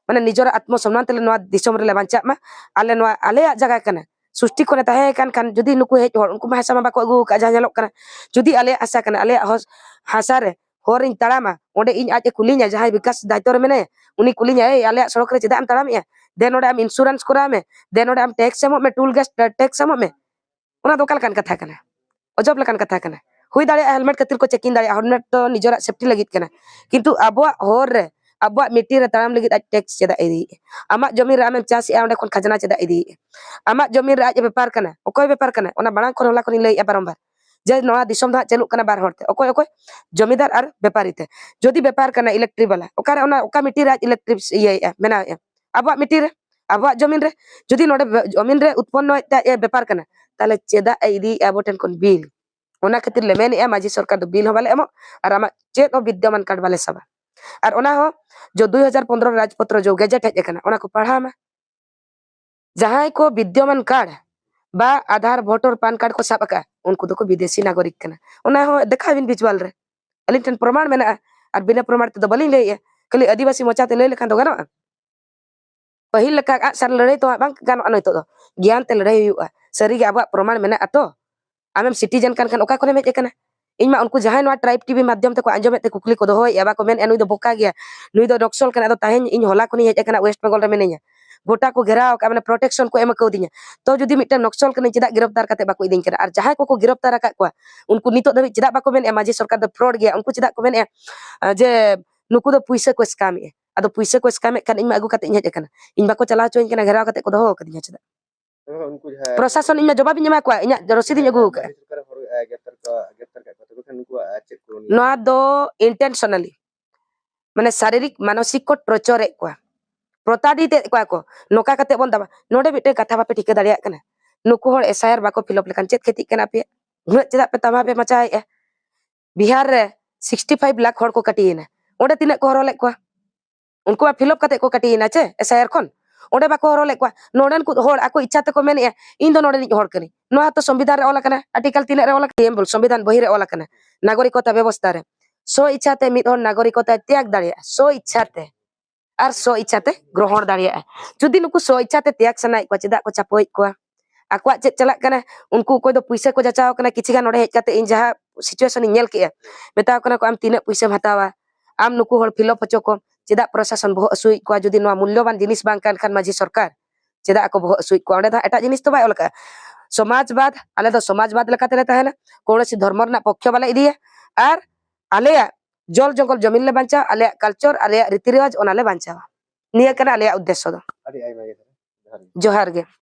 ᱢᱟᱱᱮ ᱱᱤᱡᱮᱨᱟᱜ ᱟᱛᱢᱚ ᱥᱚᱱᱢᱟᱱ ᱛᱮᱞᱮ ᱱᱚᱣᱟ ᱫᱤᱥᱚᱢ ᱨᱮᱞᱮ ᱵᱟᱧᱪᱟᱜ ᱢᱟ᱾ ᱟᱞᱮ ᱱᱚᱣᱟ ᱟᱞᱮᱭᱟᱜ ᱡᱟᱭᱜᱟ ᱠᱟᱱᱟ, ᱥᱩᱥᱴᱤ ᱠᱷᱚᱱᱮ ᱛᱟᱦᱮᱸ ᱠᱟᱱ ᱠᱷᱟᱱ ᱡᱩᱫᱤ ᱱᱩᱠᱩ ᱦᱮᱡ ᱦᱚᱲ ᱩᱱᱠᱩ ᱢᱟ ᱦᱟᱥᱟ ᱢᱟ ᱵᱟᱠᱚ ᱟᱹᱜᱩ ᱟᱠᱟᱫᱼᱟ ᱡᱟᱦᱟᱸ ᱧᱮᱞᱚᱜ ᱠᱟᱱᱟ᱾ ᱡᱩᱫᱤ ᱟᱞᱮᱭᱟᱜ ᱦᱟᱥᱟ ᱠᱟᱱᱟ, ᱟᱞᱮᱭᱟᱜ ᱦᱚᱥ-, ᱦᱟᱥᱟ ᱨᱮ ᱦᱚᱨ ᱤᱧ ᱛᱟᱲᱟᱢᱟ, ᱚᱸᱰᱮ ᱤᱧ ᱟᱡ ᱮ ᱠᱩᱞᱤᱧᱟ, ᱡᱟᱦᱟᱸᱭ ᱵᱤᱠᱟᱥ ᱫᱟᱭᱤᱛᱛᱚ ᱨᱮ ᱢᱮᱱᱟᱭᱟ, ᱩᱱᱤ ᱠᱩᱞᱤᱧᱟ, "ᱮᱭ, ᱟᱞᱮᱭᱟᱜ ᱥᱚᱲᱚᱠ ᱨᱮ ᱪᱮᱫᱟᱜ ᱮᱢ ᱛᱟᱲᱟᱢᱮᱜᱼᱟ? ᱫᱮ ᱱᱚᱰᱮ ᱟᱢ insurance ᱠᱚᱨᱟᱣ ᱢᱮ, ᱫᱮ ᱱᱚᱰᱮ ᱟᱢ tax ᱮᱢᱚᱜ ᱢᱮ, toll gas tax ᱮᱢᱚᱜ ᱢᱮ᱾" ᱚᱱᱟ ᱫᱚ ᱚᱠᱟ ᱞᱮᱠᱟᱱ ᱠᱟᱛᱷᱟ ᱠᱟᱱᱟ? ᱚᱡᱚᱵ ᱞᱮᱠᱟᱱ ᱠᱟᱛᱷᱟ ᱠᱟᱱᱟ᱾ ᱦᱩᱭ ᱫᱟᱲᱮᱭᱟᱜᱼᱟ helmet ᱠᱷᱟᱹᱛᱤᱨ ᱠᱚ checking ᱫᱟᱲᱮᱭᱟᱜᱼᱟ, helmet ᱫᱚ ᱱᱤᱡᱮᱨᱟᱜ safety ᱞᱟᱹᱜᱤᱫ ᱠᱟᱱᱟ, ᱠᱤᱱᱛᱩ ᱟᱵᱚᱣᱟᱜ ᱦᱚᱨ ᱨᱮ, ᱟᱵᱚᱣᱟᱜ ᱢᱤᱴᱤ ᱨᱮ ᱛᱟᱲᱟᱢ ᱞᱟᱹᱜᱤᱫ ᱟᱡ tax ᱪᱮᱫᱟᱜ ᱮ ᱤᱫᱤᱭᱮᱫᱼᱟ? ᱟᱢᱟᱜ ᱡᱚᱢᱤ ᱨᱮ ᱟᱢᱮᱢ ᱪᱟᱥᱮᱜᱼᱟ, ᱚᱸᱰᱮ ᱠᱷᱚᱱ ᱠᱷᱟᱡᱽᱱᱟ ᱪᱮᱫᱟᱜ ᱮ ᱤᱫᱤᱭᱮᱫᱼᱟ? ᱟᱢᱟᱜ ᱡᱚᱢᱤ ᱨᱮ ᱟᱡ ᱮ ᱵᱮᱯᱟᱨ ᱠᱟᱱᱟ, ᱚᱠᱚᱭ ᱵᱮᱯᱟᱨ ᱠᱟᱱᱟ? ᱚᱱᱟ ᱢᱟᱲᱟᱝ ᱠᱷᱚᱱ ᱦᱚᱞᱟ ᱠᱷᱚᱱᱤᱧ ᱞᱟᱹᱭᱮᱫᱼᱟ ᱵᱟᱨᱚᱢᱵᱟᱨ, ᱡᱮ ᱱᱚᱣᱟ ᱫᱤᱥᱚᱢ ᱫᱚ ᱦᱟᱸᱜ ᱪᱟᱹᱞᱩᱜ ᱠᱟᱱᱟ ᱵᱟᱨ ᱦᱚᱲ ᱛᱮ, ᱚᱠᱚᱭ ᱚᱠᱚᱭ? ᱡᱚᱢᱤᱫᱟᱨ ᱟᱨ ᱵᱮᱯᱟᱨᱤ ᱛᱮ᱾ ᱡᱩᱫᱤ ᱵᱮᱯᱟᱨ ᱠᱟᱱᱟ electric ᱵᱟᱞᱟ, ᱚᱠᱟᱨᱮ ᱚᱱᱟ, ᱚᱠᱟ ᱢᱤᱴᱤ ᱨᱮ ᱟᱡ electric ᱤᱭᱟᱹᱭᱮᱫᱼᱟ, ᱵᱮᱱᱟᱣᱮᱫᱼᱟ? ᱟᱵᱚᱣᱟᱜ ᱢᱤᱴᱤ ᱨᱮ, ᱟᱵᱚᱣᱟᱜ ᱡᱚᱢᱤᱱ ᱨᱮ᱾ ᱡᱩᱫᱤ ᱱᱚᱰᱮ ᱵᱮ-, ᱡᱚᱢᱤᱱ ᱨᱮ ᱩᱛᱯᱚᱱᱱᱚᱭᱮᱫ ᱛᱮ ᱟᱡ ᱮ ᱵᱮᱯᱟᱨ ᱠᱟᱱᱟ, ᱛᱟᱦᱞᱮ ᱪᱮᱫᱟᱜ ᱮ ᱤᱫᱤᱭᱮᱫᱼᱟ ᱟᱵᱚ ᱴᱷᱮᱱ ᱠᱷᱚᱱ ᱵᱤᱞ? ᱚᱱᱟ ᱠᱷᱟᱹᱛᱤᱨ ᱞᱮ ᱢᱮᱱᱮᱜᱼᱟ, ᱢᱟᱹᱡᱷᱤ ᱥᱚᱨᱠᱟᱨ ᱫᱚ ᱵᱤᱞ ᱦᱚᱸ ᱵᱟᱞᱮ ᱮᱢᱚᱜ, ᱟᱨ ᱟᱢᱟᱜ ᱪᱮᱫ ᱦᱚᱸ ᱵᱤᱫᱽᱫᱚᱢᱟᱱ ᱠᱟᱨᱰ ᱵᱟᱞᱮ ᱥᱟᱵᱟ᱾ ᱟᱨ ᱚᱱᱟ ᱦᱚᱸ ᱡᱚ ᱫᱩᱭ ᱦᱟᱡᱟᱨ ᱯᱚᱱᱫᱽᱨᱚ ᱨᱟᱡᱽᱯᱚᱛᱨᱚ ᱡᱚ ᱜᱮᱡᱮᱴ ᱦᱮᱡ ᱟᱠᱟᱱᱟ, ᱚᱱᱟ ᱠᱚ ᱯᱟᱲᱦᱟᱣ ᱢᱟ᱾ ᱡᱟᱦᱟᱸᱭ ᱠᱚ ᱵᱤᱫᱽᱫᱚᱢᱟᱱ ᱠᱟᱨᱰ ᱵᱟ ᱟᱫᱷᱟᱨ, ᱵᱷᱳᱴᱟᱨ, ᱯᱟᱱ ᱠᱟᱨᱰ ᱠᱚ ᱥᱟᱵ ᱟᱠᱟᱫᱼᱟ, ᱩᱱᱠᱩ ᱫᱚᱠᱚ ᱵᱤᱫᱮᱥᱤ ᱱᱟᱜᱚᱨᱤᱠ ᱠᱟᱱᱟ᱾ ᱚᱱᱟ ᱦᱚᱸ ᱫᱮᱠᱷᱟᱣ ᱵᱤᱱ ᱵᱷᱤᱡᱩᱣᱟᱞ ᱨᱮ, ᱟᱹᱞᱤᱧ ᱴᱷᱮᱱ ᱯᱨᱚᱢᱟᱬ ᱢᱮᱱᱟᱜᱼᱟ᱾ ᱟᱨ ᱵᱤᱱᱟᱹ ᱯᱨᱚᱢᱟᱬ ᱛᱮᱫᱚ ᱵᱟᱹᱞᱤᱧ ᱞᱟᱹᱭᱮᱜᱼᱟ, ᱠᱷᱟᱹᱞᱤ ᱟᱹᱫᱤᱵᱟᱹᱥᱤ ᱢᱚᱪᱟᱛᱮ ᱞᱟᱹᱭ ᱞᱮᱠᱷᱟᱱ ᱫᱚ ᱜᱟᱱᱚᱜᱼᱟ? ᱯᱟᱹᱦᱤᱞ ᱞᱮᱠᱟ ᱟᱜ ᱥᱟᱨ ᱞᱟᱹᱲᱦᱟᱹᱭ ᱛᱚ ᱦᱟᱸᱜ ᱵᱟᱝ ᱜᱟᱱᱚᱜᱼᱟ ᱱᱤᱛᱚᱜ ᱫᱚ, ᱜᱮᱭᱟᱱ ᱛᱮ ᱞᱟᱹᱲᱦᱟᱹᱭ ᱦᱩᱭᱩᱜᱼᱟ᱾ ᱥᱟᱹᱨᱤᱜᱮ ᱟᱵᱚᱣᱟᱜ ᱯᱨᱚᱢᱟᱬ ᱢᱮᱱᱟᱜᱼᱟ ᱛᱚ? ᱟᱢᱮᱢ ᱥᱤᱴᱤᱡᱮᱱ ᱠᱟᱱ ᱠᱷᱟᱱ ᱚᱠᱟ ᱠᱷᱚᱱᱮᱢ ᱦᱮᱡ ᱟᱠᱟᱱᱟ? ᱤᱧ ᱢᱟ ᱩᱱᱠᱩ ᱡᱟᱦᱟᱸᱭ ᱱᱚᱣᱟ ᱴᱨᱟᱭᱤᱵᱽ ᱴᱤᱵᱷᱤ ᱢᱟᱫᱽᱫᱷᱚᱢ ᱛᱮᱠᱚ ᱟᱸᱡᱚᱢᱮᱫ ᱛᱮ ᱠᱩᱠᱞᱤ ᱠᱚ ᱫᱚᱦᱚᱭᱮᱫᱼᱟ, ᱵᱟᱠᱚ ᱢᱮᱱᱮᱫᱼᱟ, "ᱱᱩᱭ ᱫᱚ ᱵᱚᱠᱟ ᱜᱮᱭᱟ, ᱱᱩᱭ ᱫᱚ ᱱᱚᱠᱥᱚᱞ ᱠᱟᱱᱟ, ᱟᱫᱚ ᱛᱟᱦᱮᱧ ᱤᱧ ᱦᱚᱞᱟ ᱠᱷᱚᱱᱤᱧ ᱦᱮᱡ ᱟᱠᱟᱱᱟ, ᱳᱭᱮᱥᱴ ᱵᱮᱝᱜᱚᱞ ᱨᱮ ᱢᱤᱱᱟᱹᱧᱟ, ᱜᱚᱴᱟ ᱠᱚ ᱜᱷᱮᱨᱟᱣ ᱟᱠᱟᱫ, ᱢᱟᱱᱮ ᱯᱨᱚᱴᱮᱠᱥᱚᱱ ᱠᱚ ᱮᱢ ᱠᱟᱣᱫᱤᱧᱟ, ᱛᱚ ᱡᱩᱫᱤ ᱢᱤᱫᱴᱮᱱ ᱱᱚᱠᱥᱚᱞ ᱠᱟᱹᱱᱟᱹᱧ, ᱪᱮᱫᱟᱜ ᱜᱨᱮᱯᱛᱟᱨ ᱠᱟᱛᱮ ᱵᱟᱠᱚ ᱤᱫᱤᱧ ᱠᱟᱱᱟ?" ᱟᱨ ᱡᱟᱦᱟᱸᱭ ᱠᱚᱠᱚ ᱜᱨᱮᱯᱛᱟᱨ ᱟᱠᱟᱫ ᱠᱚᱣᱟ, ᱩᱱᱠᱩ ᱱᱤᱛᱚᱜ ᱫᱷᱟᱹᱵᱤᱡ ᱪᱮᱫᱟᱜ ᱵᱟᱠᱚ ᱢᱮᱱᱮᱫᱼᱟ ᱢᱟᱹᱡᱷᱤ ᱥᱚᱨᱠᱟᱨ ᱫᱚ ᱯᱷᱨᱚᱰ ᱜᱮᱭᱟ? ᱩᱱᱠᱩ ᱪᱮᱫᱟᱜ ᱠᱚ ᱢᱮᱱᱮᱫᱼᱟ, ᱟᱸ, ᱡᱮ ᱱᱩᱠᱩ ᱫᱚ ᱯᱩᱭᱥᱟᱹ ᱠᱚ ᱥᱠᱮᱢᱮᱫᱼᱟ? ᱟᱫᱚ ᱯᱩᱭᱥᱟᱹ ᱠᱚ ᱥᱠᱮᱢᱮᱫ ᱠᱷᱟᱱ ᱤᱧ ᱢᱟ ᱟᱹᱜᱩ ᱠᱟᱛᱮ ᱤᱧ ᱦᱮᱡ ᱟᱠᱟᱱᱟ, ᱤᱧ ᱵᱟᱠᱚ ᱪᱟᱞᱟᱣ ᱦᱚᱪᱚᱧ ᱠᱟᱱᱟ, ᱜᱷᱮᱨᱟᱣ ᱠᱟᱛᱮ ᱠᱚ ᱫᱚᱦᱚ ᱟᱠᱟᱫᱤᱧᱟ ᱪᱮᱫᱟᱜ? ᱦᱮᱸ, ᱩᱱᱠᱩ ᱡᱟᱦᱟᱸ ᱯᱨᱚᱥᱟᱥᱚᱱ ᱤᱧ ᱢᱟ ᱡᱚᱵᱟᱵ ᱤᱧ ᱮᱢᱟ ᱠᱚᱣᱟ, ᱤᱧᱟᱹᱜ ᱨᱚᱥᱤᱫ ᱤᱧ ᱟᱹᱜᱩ ᱟᱠᱟᱫᱼᱟ᱾ ᱢᱟᱹᱡᱷᱤ ᱥᱚᱨᱠᱟᱨ ᱦᱚᱲ, ᱮ, ᱜᱨᱮᱯᱛᱟᱨ ᱠᱚ, ᱜᱨᱮᱯᱛᱟᱨ ᱠᱟᱜ ᱠᱚᱣᱟ, ᱛᱚᱵᱮ ᱠᱷᱟᱱ ᱱᱩᱠᱩᱣᱟᱜ, ᱟ, ᱪᱮᱫ ᱠᱚ ᱱᱤᱭᱟᱹ? ᱱᱚᱣᱟ ᱫᱚ intentionally, ᱢᱟᱱᱮ ᱥᱟᱨᱤᱨᱤᱠ ᱢᱟᱱᱚᱥᱤᱠ ᱠᱚ ᱴᱚᱨᱪᱚᱨᱮᱫ ᱠᱚᱣᱟ, ᱯᱨᱚᱛᱟᱰᱤᱛ ᱮᱫ ᱠᱚᱣᱟ ᱠᱚ᱾ ᱱᱚᱝᱠᱟ ᱠᱟᱛᱮ ᱵᱚᱱ ᱫᱟᱵᱟ, ᱱᱚᱰᱮ ᱢᱤᱫᱴᱮᱱ ᱠᱟᱛᱷᱟ ᱵᱟᱯᱮ ᱴᱷᱤᱠᱟᱹ ᱫᱟᱲᱮᱭᱟᱜ ᱠᱟᱱᱟ, ᱱᱩᱠᱩ ᱦᱚᱲ ᱮᱥ ᱟᱭ ᱟᱨ ᱵᱟᱠᱚ ᱯᱷᱤᱞᱚᱯ ᱞᱮᱠᱷᱟᱱ ᱪᱮᱫ ᱠᱷᱮᱛᱤᱜ ᱠᱟᱱᱟ ᱟᱯᱮᱭᱟᱜ? ᱩᱱᱟᱹᱜ ᱪᱮᱫᱟᱜ ᱯᱮ ᱛᱟᱢᱟ ᱯᱮ ᱢᱟᱪᱟᱭᱮᱫᱼᱟ? ᱵᱤᱦᱟᱨ ᱨᱮ ᱥᱤᱠᱥᱴᱤ ᱯᱷᱟᱭᱤᱵᱷ ᱞᱟᱠᱷ ᱦᱚᱲ ᱠᱚ ᱠᱟᱹᱴᱤᱭᱮᱱᱟ, ᱚᱸᱰᱮ ᱛᱤᱱᱟᱹᱜ ᱠᱚ ᱦᱚᱨᱚ ᱞᱮᱫ ᱠᱚᱣᱟ? ᱩᱱᱠᱩ ᱢᱟ ᱯᱷᱤᱞᱚᱯ ᱠᱟᱛᱮ ᱠᱚ ᱠᱟᱹᱴᱤᱭᱮᱱᱟ ᱪᱮ, ᱮᱥ ᱟᱭ ᱟᱨ ᱠᱷᱚᱱ᱾ ᱚᱸᱰᱮ ᱵᱟᱠᱚ ᱦᱚᱨᱚ ᱞᱮᱫ ᱠᱚᱣᱟ᱾ ᱱᱚᱰᱮᱱ ᱠᱚ ᱦᱚᱲ ᱟᱠᱚ ᱤᱪᱪᱷᱟ ᱛᱮᱠᱚ ᱢᱮᱱᱮᱫᱼᱟ, "ᱤᱧ ᱫᱚ ᱱᱚᱰᱮᱱᱤᱡ ᱦᱚᱲ ᱠᱟᱹᱱᱟᱹᱧ᱾" ᱱᱚᱣᱟ ᱦᱚᱸᱛᱚ ᱥᱚᱝᱵᱤᱫᱷᱟᱱ ᱨᱮ ᱚᱞ ᱟᱠᱟᱱᱟ, ᱟᱨᱴᱤᱠᱟᱞ ᱛᱤᱱᱟᱹᱜ ᱨᱮ ᱚᱞ ᱟᱠᱟᱱᱟ? ᱯᱨᱤᱭᱮᱢᱵᱚᱞ, ᱥᱚᱝᱵᱤᱫᱷᱟᱱ ᱵᱚᱦᱤ ᱨᱮ ᱚᱞ ᱟᱠᱟᱱᱟ, ᱱᱟᱜᱚᱨᱤᱠᱚᱛᱟ ᱵᱮᱵᱚᱥᱛᱷᱟ ᱨᱮ᱾ ᱥᱚ ᱤᱪᱪᱷᱟ ᱛᱮ ᱢᱤᱫ ᱦᱚᱲ ᱱᱟᱜᱚᱨᱤᱠᱚᱛᱟᱭ ᱛᱮᱭᱟᱜ ᱫᱟᱲᱮᱭᱟᱜᱼᱟ, ᱥᱚ ᱤᱪᱪᱷᱟ ᱛᱮ, ᱟᱨ ᱥᱚ ᱤᱪᱪᱷᱟ ᱛᱮ ᱜᱨᱚᱦᱚᱬ ᱫᱟᱲᱮᱭᱟᱜᱼᱟ᱾ ᱡᱩᱫᱤ ᱱᱩᱠᱩ ᱥᱚ ᱤᱪᱪᱷᱟ ᱛᱮ ᱛᱮᱭᱟᱜ ᱥᱟᱱᱟᱭᱮᱫ ᱠᱚᱣᱟ, ᱪᱮᱫᱟᱜ ᱠᱚ ᱪᱟᱯᱚᱭᱮᱫ ᱠᱚᱣᱟ? ᱟᱠᱚᱣᱟᱜ ᱪᱮᱫ ᱪᱟᱞᱟᱜ ᱠᱟᱱᱟ? ᱩᱱᱠᱩ ᱚᱠᱚᱭ ᱫᱚ ᱯᱩᱭᱥᱟᱹ ᱠᱚ ᱡᱟᱪᱟᱣ ᱠᱟᱱᱟ, ᱠᱤᱪᱷᱩ ᱜᱟᱱ ᱱᱚᱰᱮ ᱦᱮᱡ ᱠᱟᱛᱮ ᱤᱧ ᱡᱟᱦᱟᱸ situation ᱤᱧ ᱧᱮᱞ ᱠᱮᱜᱼᱟ, ᱢᱮᱛᱟᱣ ᱠᱟᱱᱟ ᱠᱚ, "ᱟᱢ ᱛᱤᱱᱟᱹᱜ ᱯᱩᱭᱥᱟᱹᱢ ᱦᱟᱛᱟᱣᱟ? ᱟᱢ ᱱᱩᱠᱩ ᱦᱚᱲ ᱯᱷᱤᱞᱚᱯ ᱦᱚᱪᱚ ᱠᱚᱢ, ᱪᱮᱫᱟᱜ ᱯᱨᱚᱥᱟᱥᱚᱱ ᱵᱚᱦᱚᱜ ᱦᱟᱹᱥᱩᱭᱮᱫ ᱠᱚᱣᱟ ᱡᱩᱫᱤ ᱱᱚᱣᱟ ᱢᱩᱞᱞᱚᱵᱟᱱ ᱡᱤᱱᱤᱥ ᱵᱟᱝ ᱠᱟᱱ ᱠᱷᱟᱱ ᱢᱟᱹᱡᱷᱤ ᱥᱚᱨᱠᱟᱨ?" ᱪᱮᱫᱟᱜ ᱟᱠᱚ ᱵᱚᱦᱚᱜ ᱦᱟᱹᱥᱩᱭᱮᱫ ᱠᱚᱣᱟ? ᱚᱸᱰᱮ ᱫᱚ ᱦᱟᱸᱜ ᱮᱴᱟᱜ ᱡᱤᱱᱤᱥ ᱫᱚ ᱵᱟᱭ ᱚᱞ ᱟᱠᱟᱫᱼᱟ᱾ ᱥᱚᱢᱟᱡᱽᱵᱟᱫᱽ, ᱟᱞᱮ ᱫᱚ ᱥᱚᱢᱟᱡᱽᱵᱟᱫᱽ ᱞᱮᱠᱟ ᱛᱮᱞᱮ ᱛᱟᱦᱮᱱᱟ, ᱠᱳᱱᱳ ᱥᱤ ᱫᱷᱚᱨᱢᱚ ᱨᱮᱱᱟᱜ ᱯᱚᱠᱠᱷᱚ ᱵᱟᱞᱮ ᱤᱫᱤᱭᱟ, ᱟᱨ ᱟᱞᱮᱭᱟᱜ ᱡᱚᱞ ᱡᱚᱝᱜᱚᱞ ᱡᱚᱢᱤᱱ ᱞᱮ ᱵᱟᱧᱪᱟᱣᱟ, ᱟᱞᱮᱭᱟᱜ ᱠᱟᱞᱪᱟᱨ, ᱟᱞᱮᱭᱟᱜ ᱨᱤᱛᱤ ᱨᱮᱣᱟᱡᱽ, ᱚᱱᱟ ᱞᱮ ᱵᱟᱧᱪᱟᱣᱟ᱾ ᱱᱤᱭᱟᱹ ᱠᱟᱱᱟ ᱟᱞᱮᱭᱟᱜ ᱩᱫᱽᱫᱮᱥᱥᱚ ᱫᱚ᱾ ᱟᱹᱰᱤ ᱟᱭᱢᱟ ᱜᱮ ᱛᱟᱦᱚᱞᱮ᱾ ᱡᱚᱦᱟᱨ ᱜᱮ᱾ ᱡᱚᱦᱟᱨ ᱜᱮ᱾